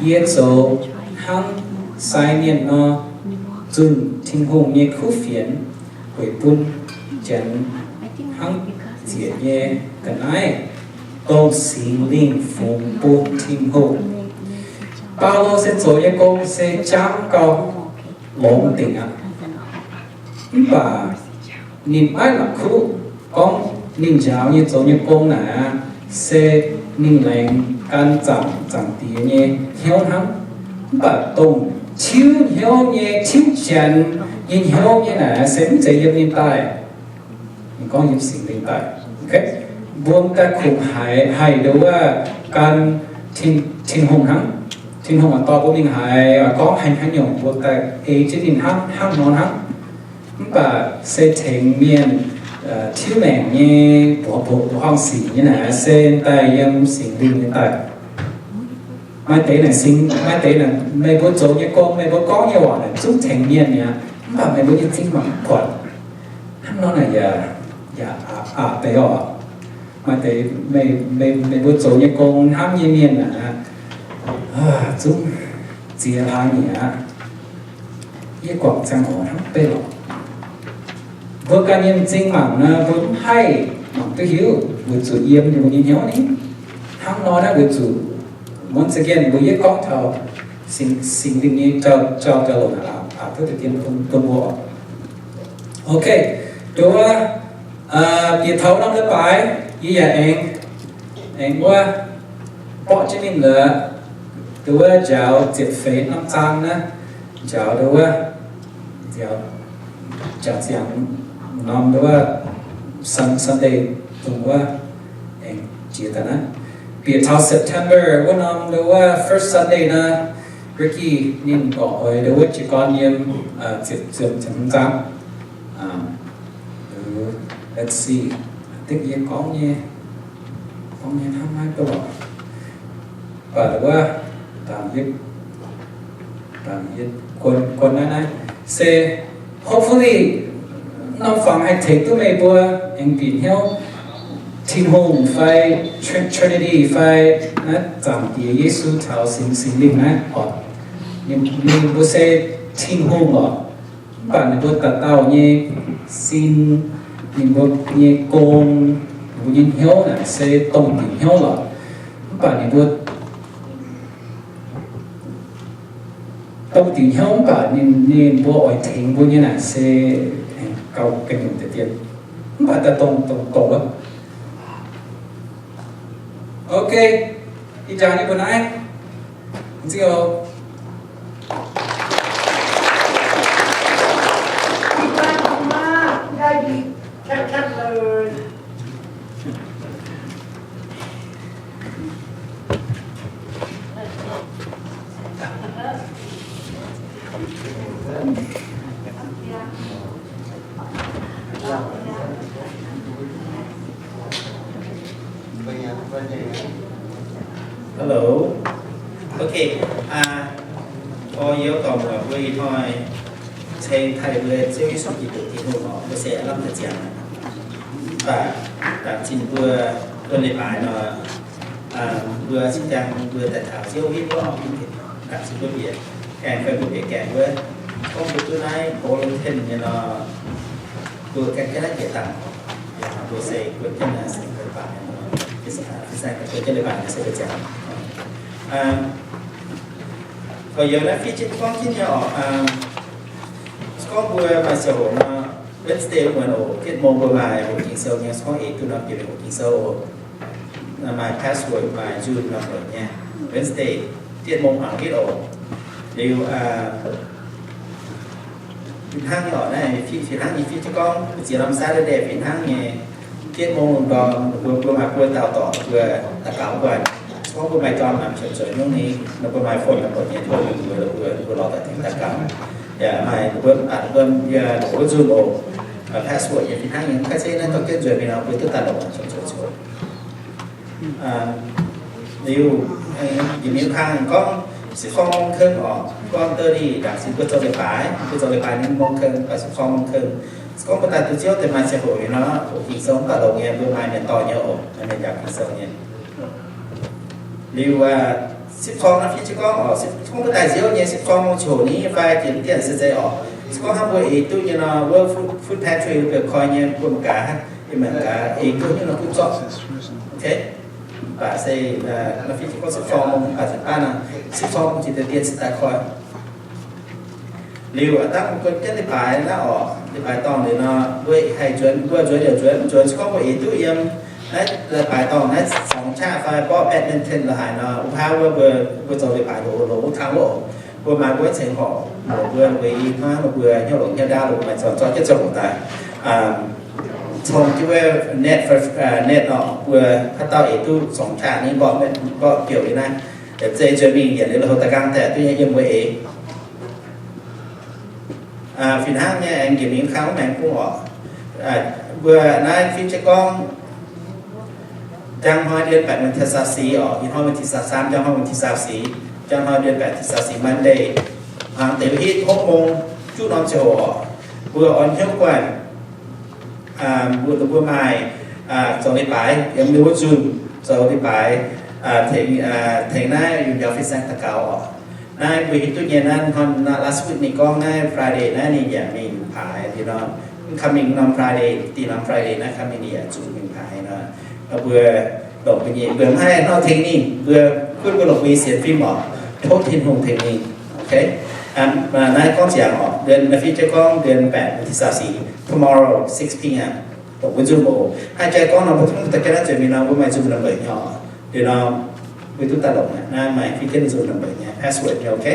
yie zoux hnangv sai mienh nor, zunh Tin-Hungh nyei kuv fienx gueic bun Janx hnangv ziec nyei ga'naaiv, dongh Singx Lingh fungx bun Tin-Hungh. Baulo se zoux nyei gong se jangv gau, longx dingc aqv. Mv baac ninh maiv la'kuqv gorngv ninh njaaux nyei zoux nyei gong naaic aqv, se ninh laengz gan zaangc, zaangc Diex nyei hnyouv hnangv. Mv baac dongh tiuv hnyouv nyei, tiuv Janx nyei hnyouv nyei naaic se mv zeiz yiem ninh daaih. Ninh gorngv yiem Singx Lingh daaih. Mbuo daaih kungx haiz, haih nduov wuov gan Tin, Tin-Hungh hnangv. Tin-Hungh oix dorh mbuo mingh haaix, oix gorngv haaix nyungc mbuo daaih ei jienv ninh hnangv, hnangv nor hnangv. Mv baac se tengx mienh tiuv maengc nyei, mbuox mbuox mbuox horngh sic nyei naaic se daaih yiem Singx Lingh nyei daaih. Maaih deix naaic Singx, maaih deix naaic meih mbuo zoux nyei gong, meih mbuo gorngv nyei waac naaic zungv tengx mienh mi'aqv, mv baac meih mbuo nyei m'zing mangc buatc hnangv nor naaic yaac, yaac aqc, aqc deix oc. Maaih deix meih, meih, meih mbuo zoux nyei gong hnamv nyei mienh naaic, zungv ziex hlaax nyei aqv. Yie guangc ziangh hoc hnangv beiv lorqc. Mbuo ganh nyei m'zing mangc nor, mbuo mv haih mangc duqv hiuv weic zuqc yiem ninh mbuo nyei hnyouv ni. Hnangv nor naaiv weic zuqc once again mbuo yie gorngv taux Singx, Singx Lingh nyei jauv, jauv, jauv-louc naaic aqc, aqc duqv deix dien bun, bun mbuo. Ok, nduov, bieqc taux norm leiz-baaix yie yaac aengx, aengx wuov borqv jienv mingh lorqc. Nduov njaaux ziepc feix norm zaang naaiv, njaaux nduov, njaaux, njaaux ziangx norm nduov Sun, Sunday dongh wuov aengx jiex daaih naaiv. Bieqc taux September wuov norm nduov first Sunday naaiv, Ricky ninh gorngv oix nduov jiez gorn yiem ziepc, ziepc, ziepc hmz zaang. Let's see. I think yie gorngv nyei, gorngv nyei hnangv naaiv duqv lorqc. But wuov, dangc yie, dangc yie guon, guon naaiv naaiv. Se, hopefully, norm fangx haih tengx duqv meih mbuo aengx bieqc hnyouv. Tin-Hungh fai Trin- Trinity fai naaiv Zaangc Diex, Yesu caux Singx Singx Lingh naaiv oc. Ninh, ninh mbuo se Tin-Hungh oc. Mv baac ninh mbuo dauh dauh nyei sin, ninh mbuo nyei gong, ninh mbuo nyei hnyouv naaic se dongh diuc hnyouv lorqc. Mv baac ninh mbuo dongh diuc hnyouv mv baac ninh, ninh mbuo oix tengx mbuo nyei naaic se gauh ganh nyungc deix dien. Mv baac daaih dongh, dongh, dongh wuov. Ok, ih jaax nyei mbuo naaiv. Nziex oc. Hello. Ok. Aa, gorx-youz dorh muoc mbuo ih hnoi ceng taaih mbuo Ziouv Yesu Giduc Tin-Hungh oc, mbuo se aav lamh deix ziangx. Mv baac, mv baac zinh mbuo, mbuo leiz-baaix nor, mbuo cingx daaih mbuo daaih taux Ziouv win wuov, mv baac zinh mbuo bieqc gaengh fai mbuo bieqc gaengh wuov, gorngv mbuo duqv naaiv Bulletin nyei nor, mbuo gaengh jienv naaiv jiex dangh. Mbuo se mbuo jienv naaiv se leiz-baaix, mbuo jienv leiz-baaix se mbuo ziangx. Gorx-youz naaiv fiev jienv gorngv jienv nyei oc. Gorngv mbuo maaih ziangh hoc nor, Wednesday muonz oc, เจ็ดโมง mbuo maaih hoqc Ging-Sou nyei. Gorngv eix duqv nor, bieqc hoqc Ging-Sou oc. Maaih password, maaih Zoom number nyei. Wednesday เจ็ดโมง hmuangx hitv oc. Liuz, fih hnangv nyei oc, naaiv fih, fih hnangv nyei fiev jienv gorngv, ziex norm Saturday fih hnangv nyei เจ็ดโมง lungh ndorm, mbuo, mbuo maaih buo dauh dorc mbuo daux gaux guanh. Gorngv mbuo maaih jorm namx qiemx zueiz nyungc ni, ninh mbuo maaih phone number nyei, tov mbuo, mbuo, mbuo lorz daaih tengx daux gaux. Yaac maaih mbuo, mbuo, mbuo Zoom oc, password nyei fih hnangv nyei. Mv baac se naaiv dorh jienv nzuonx mingh nor, mbuo duqv daaih longc qiemx zueiz zoux. Liuz, njiec mingh kang gorngv, se gorngv mong keng oc, gorngv dou ni ndaangc sin mbuo zoux leiz-baaix, mbuo zoux leiz-baaix ninh mong keng, mv baac se gorngv mong keng. Se gorngv mbuo daaih duqv Ziouv deix maaih ziangh hoc nor, hoqc Ging-Sou mv baac longx nyei, mbuo maaih mienh dorh nyei oc, maaih mienh njaaux Ging-Sou nyei. Liuz, se gorngv naaiv fiev jienv gorngv oc, se gorngv mbuo daaih Ziouv nyei, se gorngv mong ziangh hoc ni fai jiex mv dienh se zeiz oc. Se gorngv hnangv mbuo eix duqv nyei nor, wuov food, food pantry mbuo koi nyei, mbuo mangc gaax, yie mangc gaax eix duqv nyei nor duqv zorqv. Ok. Mv baac se, naaiv fiev jienv gorngv se gorngv mong, mv baac se baav nor, se gorngv mong jiex deix dien se daaih koi. Liuz a'dangh mbuo jienv leiz-baaix naaiv oc, leiz-baaix dorngh liuz nor, mbuo haih nzuonx, mbuo nzuonx yaac nzuonx, mv nzuonx se gorngv mbuo eix duqv yiem naaiv leiz-baaix dorngh naaiv สอง qaqv fai mborqv แบดมินตัน la'haaix nor, wuov hnangv wuov mbuo, mbuo zoux leiz-baaix loz, loz wuov kang wuov oc. Mbuo maaih mbuo cengx horpc, mbuo, mbuo i hnangv mbuo hnyouv longc hnyouv ndaauv, mbuo maaih zorn zorqv jienv zoux daaih. Cong jienv wuov net, net nor, mbuo haaix dauh eix duqv สอง qaqv ni mborqv, mborqv biouv yiem naaiv, zeiz nzuonx mingh yienc liuz la'houv daaih nqaang daaih duqv nyei yiem mbuo eix. Fih hnangv nyei aengx njiec mingh kang wuov maengx bung oc. Mbuo naaiv fiev jienv gorngv, njang hnoi เดือนแปด วันที่ซาวสี่ oc, ih hnoi วันที่ซาวสาม, njang hnoi วันที่ซาวสี่, njang hnoi เดือนแปด ที่ซาวสี่ Monday, hmuangx deix hitv หก โมง juqv norm ziangh hoc oc. Mbuo orn hnyouv guanh, mbuo, mbuo maaih zoux leiz-baaix yiem wuov Zoom zoux leiz-baaix, tengx, tengx naaiv yungh njaaux fin-saeng daux gaux oc. Naaiv mbuo hiuv duqv nyei naaiv hnoi, last week ninh gorngv naaiv Friday naaiv ninh yaac mingh paaix liuz nor, coming norm Friday, dih norm Friday naaiv coming ninh yaac zuqc mingh paaix nor. Mbuo longc mbuo nyei, mbuo maiv haih nor tengx ninh, mbuo gunv mbuo longc mbuo nyei sienx fim oc, tov Tin-Hungh tengx ninh. Ok. Naaiv gorngv ziangx oc, เดือน, naaiv fiev jienv gorngv เดือนแปด วันที่ซาวสี่, tomorrow six p.m. Longc mbuo Zoom oc. Haih jai gorngv nor mbuo tov daaih jienv naaiv nzuonx mingh nor mbuo maaih Zoom number nyei oc. Liuz nor mbuo duqv daaih longc naaiv, naaiv maaih fiev jienv Zoom number nyei password nyei, ok.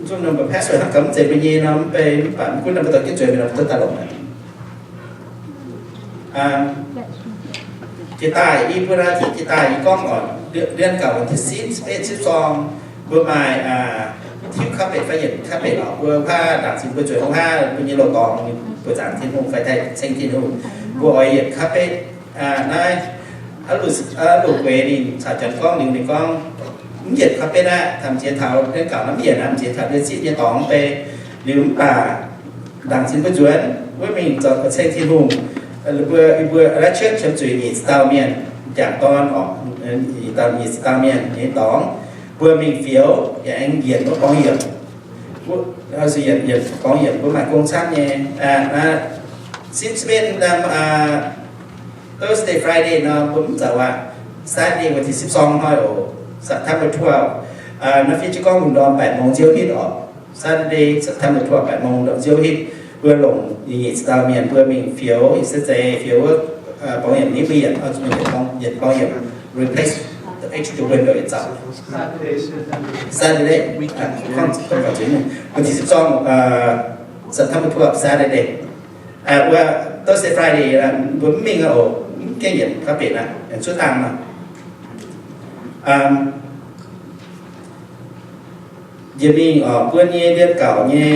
Zoom number password hnangv gamh mv zeiz mbuo nyei nor mv bei, mv baac mv gunv nor mbuo dorh jienv nzuonx mingh nor mbuo duqv daaih longc naaiv. Jiex daaih i mbuo naaiv, jiex daaih i gorngv oc, เดือนเก้า วันที่สิบเอ็ด สิบสอง mbuo maaih tiuv คาเฟ่ fai yietc คาเฟ่ oc. Mbuo wuov haav ndaangc zinh mbuo zueiz wuov haav mbuo nyei loz-dorngx mbuo zaangc Tin-Hungh fai tengx Tin-Hungh, mbuo oix yietc คาเฟ่ naaiv. Aa, luoqc gueix ninh caux janx gorngv liuz ninh gorngv, mv yietc คาเฟ่ aqv, taux m'ziex taux เดือนเก้า naaiv mv yietc aqv, m'ziex taux เดือนสิบ nyei dorngx mv bei. Liuz mv baac ndaangc zinh mbuo nzuonx Mbuo mingh zoux ceng Tin-Hungh, mbuo, mbuo naaiv church qiemx zuqc nyic dauh mienh, m'jangc dorn oc, nyic dauh, nyic dauh mienh nyei dorngx, mbuo mingh fioux yaac aengx yienc wuov borngz yiemc. Yienc, yienc borngz yiemc mbuo maaih gong camv nyei. Since when, Thursday, Friday nor mbuo mv zoux aqv. Saturday วันที่สิบสอง hnoi oc, September twelve. Naaiv fiev jienv gorngv lungh ndorm แปดโมง nziouv hitv oc. Saturday, September twelve, แปดโมง nziouv hitv. Mbuo longc nyic dauh mienh mbuo mingh fioux, se zeiz fioux wuov borngz yiemc, ninh mbuo yienc, yienc borngz yiemc, replace the extra window yietc zaux. Saturday, วันที่สิบสอง, September twelve, Saturday. Wuov Thursday, Friday mbuo mv mingh aqv oc, mv gaengh yienc ga'bienc aqv, aengx zuov dangh nor. Njiec mingh oc, mbuo nyei เดือนเก้า nyei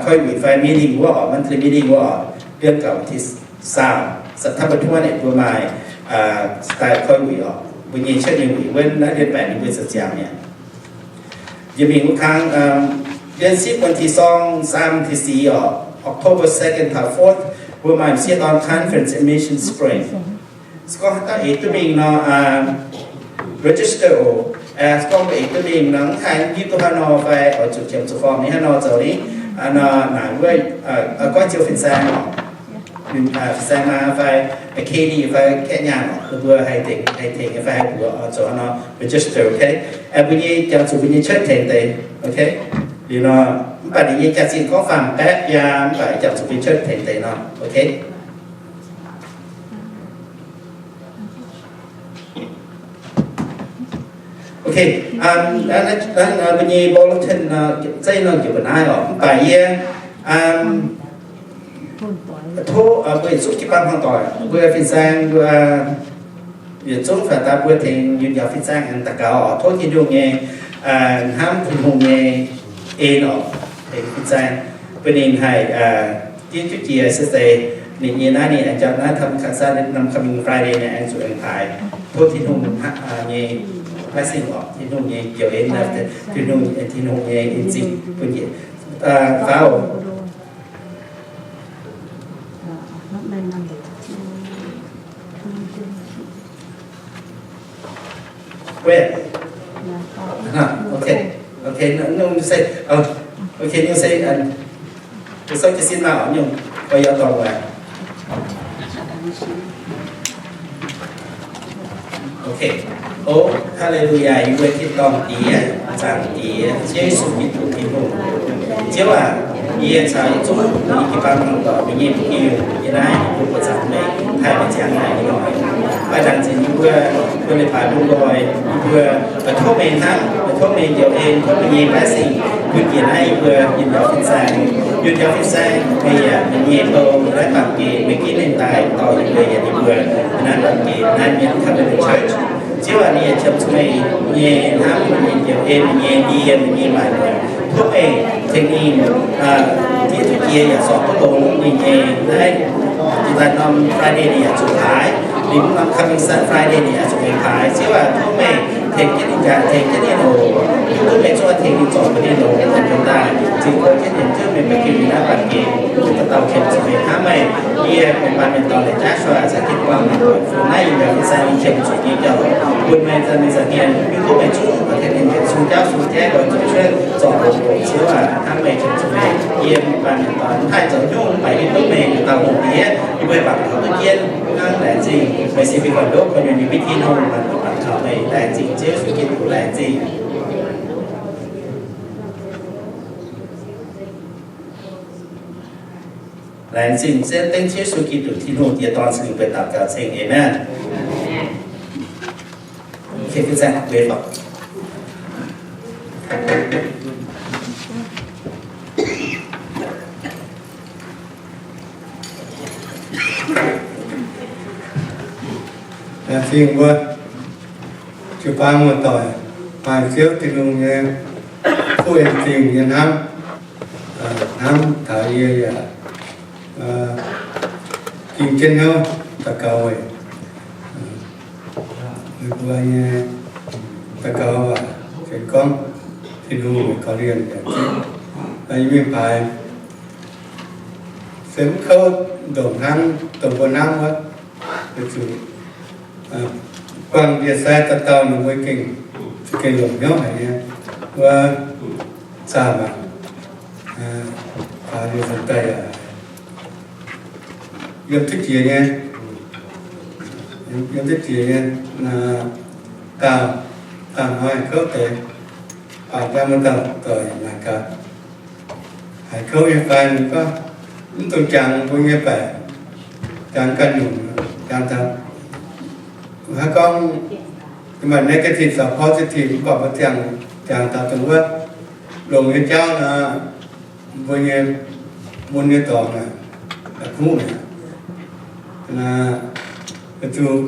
คอยหวี fai meeting wuov oc, monthly meeting wuov oc, เดือนเก้า ที่สาม, September twelve เนี่ย mbuo maaih คอยหวี oc, mbuo nyei church nyei หวี wuov, naaiv เดือนแปด ninh mbuo ziangh ziangx mi'aqv. Njiec mingh wuov kangv, เดือนสิบ วันที่สอง, สาม, ที่สี่ oc, October second taux fourth, mbuo maaih m'sieqv dorn conference in Mission Spring. Se gorngv haaix dauh eix duqv mingh nor, register oc. Se gorngv mbuo eix duqv mingh nor, mv haih hiuv duqv haaix nor fai oix zuqc qiemx zuqc form ni haaix nor zoux ni, naaic wuov, goiv ziouc fin-saeng oc, fin-saeng maa fai Katie fai kaeqv nyaanh oc, mbuo haih tengx, haih tengx fai haih mbuox oix zuqc haaix nor register, okay? Mbuo nyei jangx zuqc mbuo nyei church tengx deix, okay? Liuz nor, mv baac ninh nyei jaax-zinh gorngv faam baeqv biaa, mv baac jangx zuqc mbuo church tengx deix nor, okay? Okay, mbuo nyei bulletin zeiv nor njiec mbuo naaiv oc. Mv baac yie tov mbuo yietc zungv jiu-baang hmuangv doic, mbuo fin-saeng, mbuo yietc zungv faaux daaih mbuo tengx yunh njaaux fin-saeng aengx daux gaux oc. Tov Tin-Hungh nyei hnamv, Tin-Hungh nyei en oc, tengx fin-saeng bun ninh haih div duqv jiex se zeiz ninh nyei naaiv, ninh aengx jauv naaiv ทำการสร้าง Homecoming Friday ninh aengx zuqc aengx paaix. Tov Tin-Hungh nyei blessing oc, Tin-Hungh nyei njoux en, Tin-Hungh, Tin-Hungh nyei en zingh bun njiec faaux. Where? Huh, okay. Okay, no, no, you say, oh, okay, you say, and it's okay, sit down, you, for your talk, right? Okay. O, Haleluyaa! Yie mbuo tin-dorngh Diex, Zaangc Diex, Ziouv Yesu Giduc Tin-Hungh. Ziouv aac, yie caux yietc zungv yie jiu-baang hmuangv doic, meih nyei bun yie yungh nyei naaiv, yie mbuo buoqc zaangc meih, taaih meih ziangh naaic nyei noic. Maaih ndaangc zinh yie mbuo, mbuo leiz-baaix bun nqoi, yie mbuo tov meih hnamv, tov meih njoux en, tov meih nyei blessing bun njiec naaiv yie mbuo yunh njaaux fin-saeng. Yunh njaaux fin-saeng, meih yaac meih nyei bou naaiv baamh gen, meih ginv ninh daaih dorh yie mbuo yietc yie mbuo naaiv baamh gen, naaiv mienh Covenant Church. Ziouv aac, ninh yaac qiemx zuqc meih nyei hnamv, meih nyei njoux en, meih nyei ndie, meih nyei maanc muotc. Tov meih tengx ninh div duqv jiex yaac sortc duqv longx ninh nyei naaiv. Ih zanc norm Friday ninh yaac zuqc paaix, ninh norm coming Sun Friday ninh yaac zuqc mingh paaix. Ziouv aac, tov meih tengx jienv ninh, tengx jienv ninh oc. Tov meih zungv tengx ninh zorc bun ninh longx tengx daaih, zinh gorngv jienv ninh Ziouv meih ba'gi mingh naaiv baamh gen, dauh dauh qiemx zuqc meih hnamv meih. Yie mienh baamh mienh dorn, leiz-jaav shuaa, caux jienv buangh meih doic, naaiv yie mbuo fin-saeng nyei qiemx zuqc nyei jauv, bun meih zanc mingh zanc hmien, hiuv duqv meih zungv tengx ninh sung jauv sung jaiv nqoi zuqc cuotv zorc longx oc. Ziouv aac, hnamv meih, qiemx zuqc meih. Yie mienh baamh mienh dorn mv haih zoux nyungc, mv baac hiuv duqv meih dauh dauh longc diex, yie mbuo bangc taux duqv jienv hnangv. Laengz zingh meih se fih gorn-ndoqv gorn-nyuonh nyei Tin-Hungh, mangc duqv bangc taux meih. Laengz zingh Ziouv Yesu Giduc, laengz zingh. Laengz zingh Ziouv, dengv Ziouv Yesu Giduc, Tin-Hungh Diex, Dorn, Singx Lingh benx daux gaux ceng. Aamen. Laengz zingh mbuo jiu-baang muoz-doic, maaih Ziouv Tin-Hungh nyei fuqv en zingh nyei hnamv, hnamv taux yie yaac ging jienv hnyouv daux gaux weic meih mbuo nyei daux gaux waac, se gorngv Tin-Hungh korv-lienh yaac zipv yie mingh paaix. se mv kouv ndongc hnangv dongh mbuo hnamv wuov. Weic zuqc buangh ndie-sai dauh dauh ninh mbuo gengh, gengh longc hnyouv haic nyei. Wuov zaah mangc, faaux liuz daaih yaac yiem duqv jiex nyei, yiem duqv jiex nyei. Dauh, dauh hnoi kouv deix, baac jang muoz dauh doic naaic gaax, haiz kouv nyei fai? Ninh gorngv, mv dungx jangx mbuo nyei baeqc, jangx ganh nyungc, jangx taux, haaix gorngv maaih negative caux positive, mv baac mbuo jangx, jangx taux dongh wuov longx nyei jauv nor, mbuo nyei mun nyei dorngx naaic, kuv naaic, weic zuqc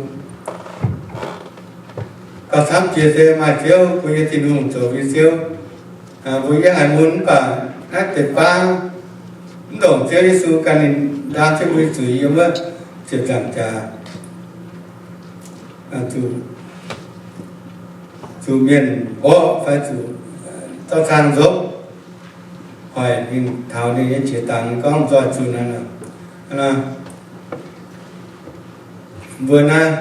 gauh camv jiex se maaih Ziouv, mbuo nyei Tin-Hungh zoux mbuo nyei Ziouv. Mbuo yie haiz mun mv baac naaiv deix baav mv ndongc Ziouv Yesu gan ninh ndaam jienv mbuo nyei zuiz yiem wuov ziepc nzaangc jaax, zuqc, zuqc mienh mborqv fai zuqc zorqv caang nzopv, hoic ninh taux ninh nyei jiex dangx, ninh gorngv nzoih zuqc naaiv, mbuo naaiv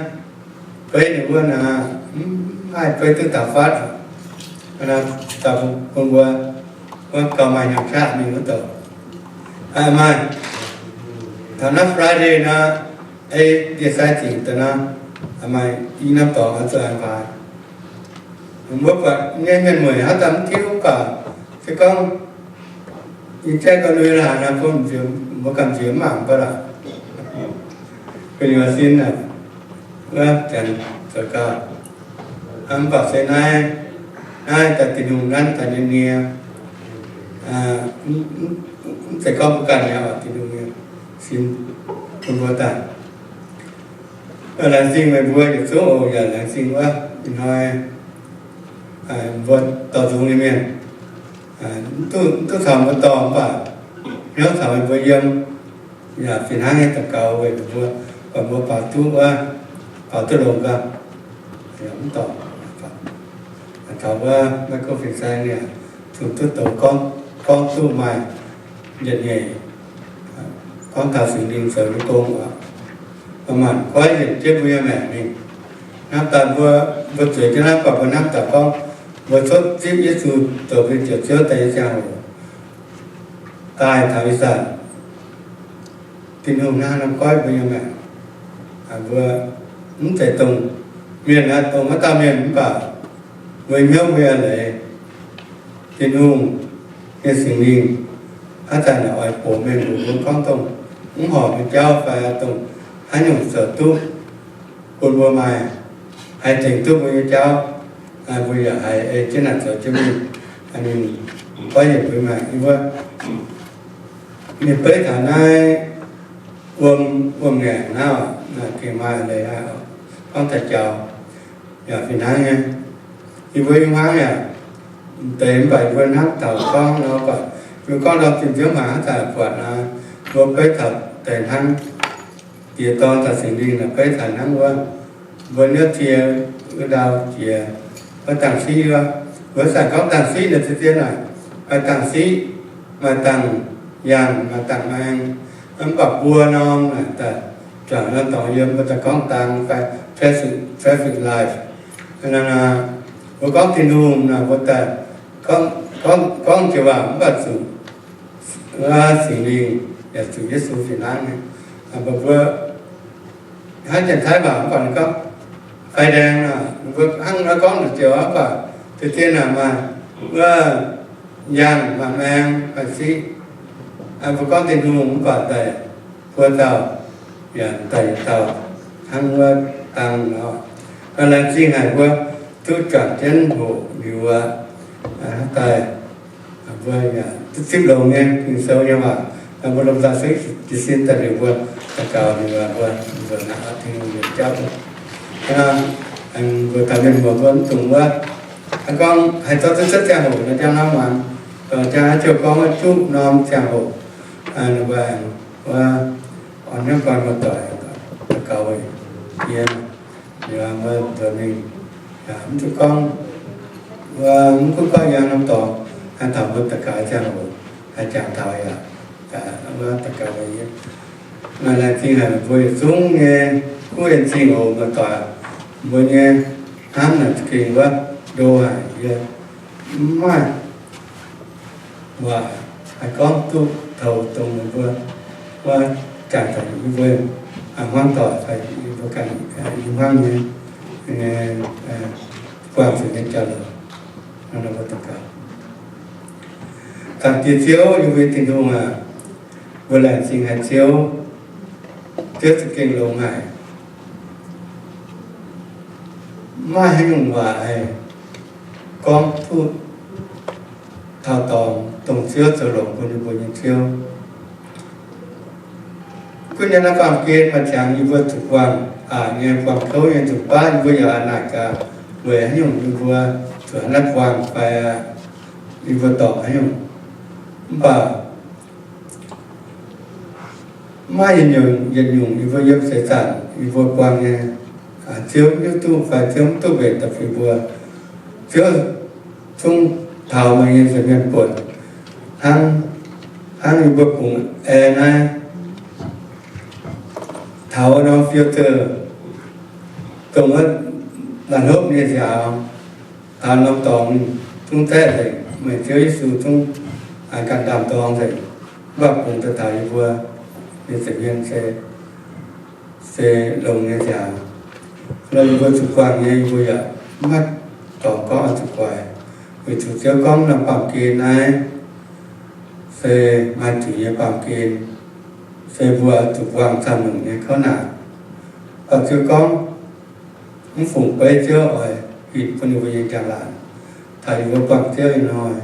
beiv ninh wuov naaic, mv maaih beiv duqv daux fatv. Daux bun mbuo wuov gauh maaih hnyangx qaqv mingh wuov douc. Maaih taux naaiv Friday nor, ei ndie-sai zingc daaih nor, maaih i norm dorngx oix zuqc aengx faaux. Mbuo buatc nyei mienh mueic hnangv daaih mv diuv baac se gorngv yie jaiv gauh lui laaix nor, bun mbuo gamh nziex mv mangc mbuo laaix. Gu'nyuoz sin naaic, wuov janx zoux gau. Mv baac se naaiv, naaiv daaih Tin-Hungh nanv daaih nyei nie, mv zeiz gorngv mbuo ganh nyei oc, Tin-Hungh nyei sin bun mbuo daaih. Laengz zingh meih mbuo yietc zungv oc, yaac laengz zingh wuov ih hnoi mbuo dorh nzung nyei mienh. Mv duqv caux mbuo dorh mv baac hnyouv caux meih mbuo yiem, yaac fih hnangv nyei daux gaux weic mbuo, buatc mbuo baaux duqv wuov, baaux duqv longx gau. Mv dorh, taux wuov maiv gorngv fin-saeng niaa, zuqc duqv douz gorngv, gorngv duqv maaih yietc nyeic, gorngv taux Singx Lingh zoux nyei gong oc. Maaih maanc goiv yienc jienv mbuo nyei maengc mingh. Hnamv daaih mbuo, mbuo zueiz jienv naaiv, buatc mbuo hnamv daaih gorngv mbuo cuotv zipv Yesu zoux mbuo nyei Njoux Ziouv daaih nyei ziangh hoc, daaih taux ih zanc, Tin-Hungh hnangv nor goiv mbuo nyei maengc. Mbuo mv zeiz dongh mienh aqv, dongh haaix dauh mienh mv baac mbuo hnyouv mbuo yaac leiz Tin-Hungh nyei Singx Lingh haaix zanc yaac oix box mengh mbuox mbuo gorngv dongh mv horpc nyei jauv fai dongh haaix nyungc zoux duqv bun mbuo maaih, haih tengx duqv mbuo nyei jauv, mbuo yaac haih ei jienv naaic zoux jienv mingh. Ninh goiv yienc mbuo maengc. Yie mbuo ninh beiv taux naaiv wuom, wuom-ngaengc naaiv, gengh maaih leiz gorngv daaih jaux, yaac fih hnangv nyei. Yie mbuo i hmuangv yaac deix mv baac yie mbuo hnamv taux gorngv nor, mv baac yie mbuo gorngv ndorm zinh nziouv hmuangx haaix zanc buatc nor, mbuo beiv taux deix hnangv Diex, Dorn caux Singx Lingh naaic beiv taux hnangv wuov. Mbuo niouv tie wuov ndau jiex wuov dangh siqv wuov. Mbuo zanc gorngv dangh siqv naaic, zien-zien naaic, maaih dangh siqv, maaih dangh yaangh, maaih dangh maeng. Mv baac buo norm naaic daaih juangc norm dorngx yiem, mbuo daaih gorngv dang fai traffic, traffic light. Mbuo gorngv Tin-Hungh naaic, mbuo daaih gorngv, gorngv, gorngv jiex waac mv baac zuqc wuov Singx Lingh yaac zuqc Yesu fih hnangv nyei. Mbuo, mbuo hnangv Janx-Taiv waac mv baac ninh gorngv fai ndaeng naaic, mbuo hnangv naaiv gorngv nzunc joux mv baac deix zien naaic maaih wuov yaangh, maaih maeng, maaih siqv. Mbuo gorngv Tin-Hungh mv baac daaih buo dauh yaac daaih yietc dauh hnangv wuov dangh nor. Laengz zingh haic mbuo duqv juangc jienv hoqc liuz aqv. Daaih mbuo yaac duqv zipv longx nyei Ging-Sou nyei waac. Mbuo lomh nzoih suiv jiez sin daaih liuz mbuo daux gaux liuz mbuo nzuonx aqv, Tin-Hungh nyei jauv. Mbuo taux mienh muoz mbuo mv dungx wuov, gorngv haih zorqv duqv cuotv ziangh hoc nor, jangx norm muangx, dongh jangx naaiv Ziouv gorngv wuov juqv norm ziangh hoc, ninh mbuo aengx wuov orn hnyouv gorn muoz-doic daux gaux weic yie. Liuz mbuo nzuonx mingh, mv zuqc gorngv, mv gunv gorngv yiem norm dorngx, haih taux mbuo daux gaux ziangh hoc, haih jangx taux yaac Wuov daux gaux, maaih laengz zingh haic mbuo yietc zungv nyei kuv en zingh oc. Muoz-doic, mbuo nyei hnamv naaic za'gengh wuov ndo haic, yie mv maaih waac haih gorngv duqv taux dongh mbuo wuov jangx taux yie mbuo hmuangv doic fai yie mbuo ganh i hmuangv nyei guangc zuqc nyei jauv-louc. Zaangc Diex Ziouv, yie mbuo Tin-Hungh aac, mbuo laengz zingh haic Ziouv. Ziouv za'gengh longx haic. Mv maaih haaix nyungc waac haih gorngv duqv taux dorngx dongh Ziouv zoux longx bun yie mbuo nyei Ziouv. Gunv nyei naaiv baamh gen maaih qangx yie mbuo zuqc buangh aqc nyei, buangh kouv nyei, zuqc baav yie mbuo yaac naaic gaax weic haaix nyungc yie mbuo zuqc naaiv buangh fai yie mbuo dorngc haaix nyungc. Mv baac mv maaih yietc nyungc, yietc nyungc yie mbuo yiem seix zaangc yie mbuo buangh nyei, Ziouv hiuv duqv fai Ziouv mv duqv mbenc daaih bun mbuo. Ziouv zungv taux meih nyei nza'hmien buonc, hnangv, hnangv yie mbuo bungx aengx naaiv taux norm filter, dongh wuov naaic hlopv nyei nziaaux, taux norm dorngx zungv zaeqv nzengc, meih Ziouv Yesu zungv ganh ndaam-dorng nzengc. Mv baac bungx daaih taux yie mbuo nyei nza'hmien se, se longx nyei nziaaux. Nor yie mbuo zuqc buangh nyei, yie mbuo yaac mv haih dorngc gorngv oix zuqc guaix, weic zuqc Ziouv gorngv norm baamh gen naaiv se maaih zuqc nyei baamh gen, se mbuo zuqc buangh camv nyungc nyei kouv naanc. Mv baac Ziouv gorngv, mv fungc beiv Ziouv oix hitv bun ninh mbuo nyei njang-laangc. Taux yie mbuo buangh Ziouv ih hnoi,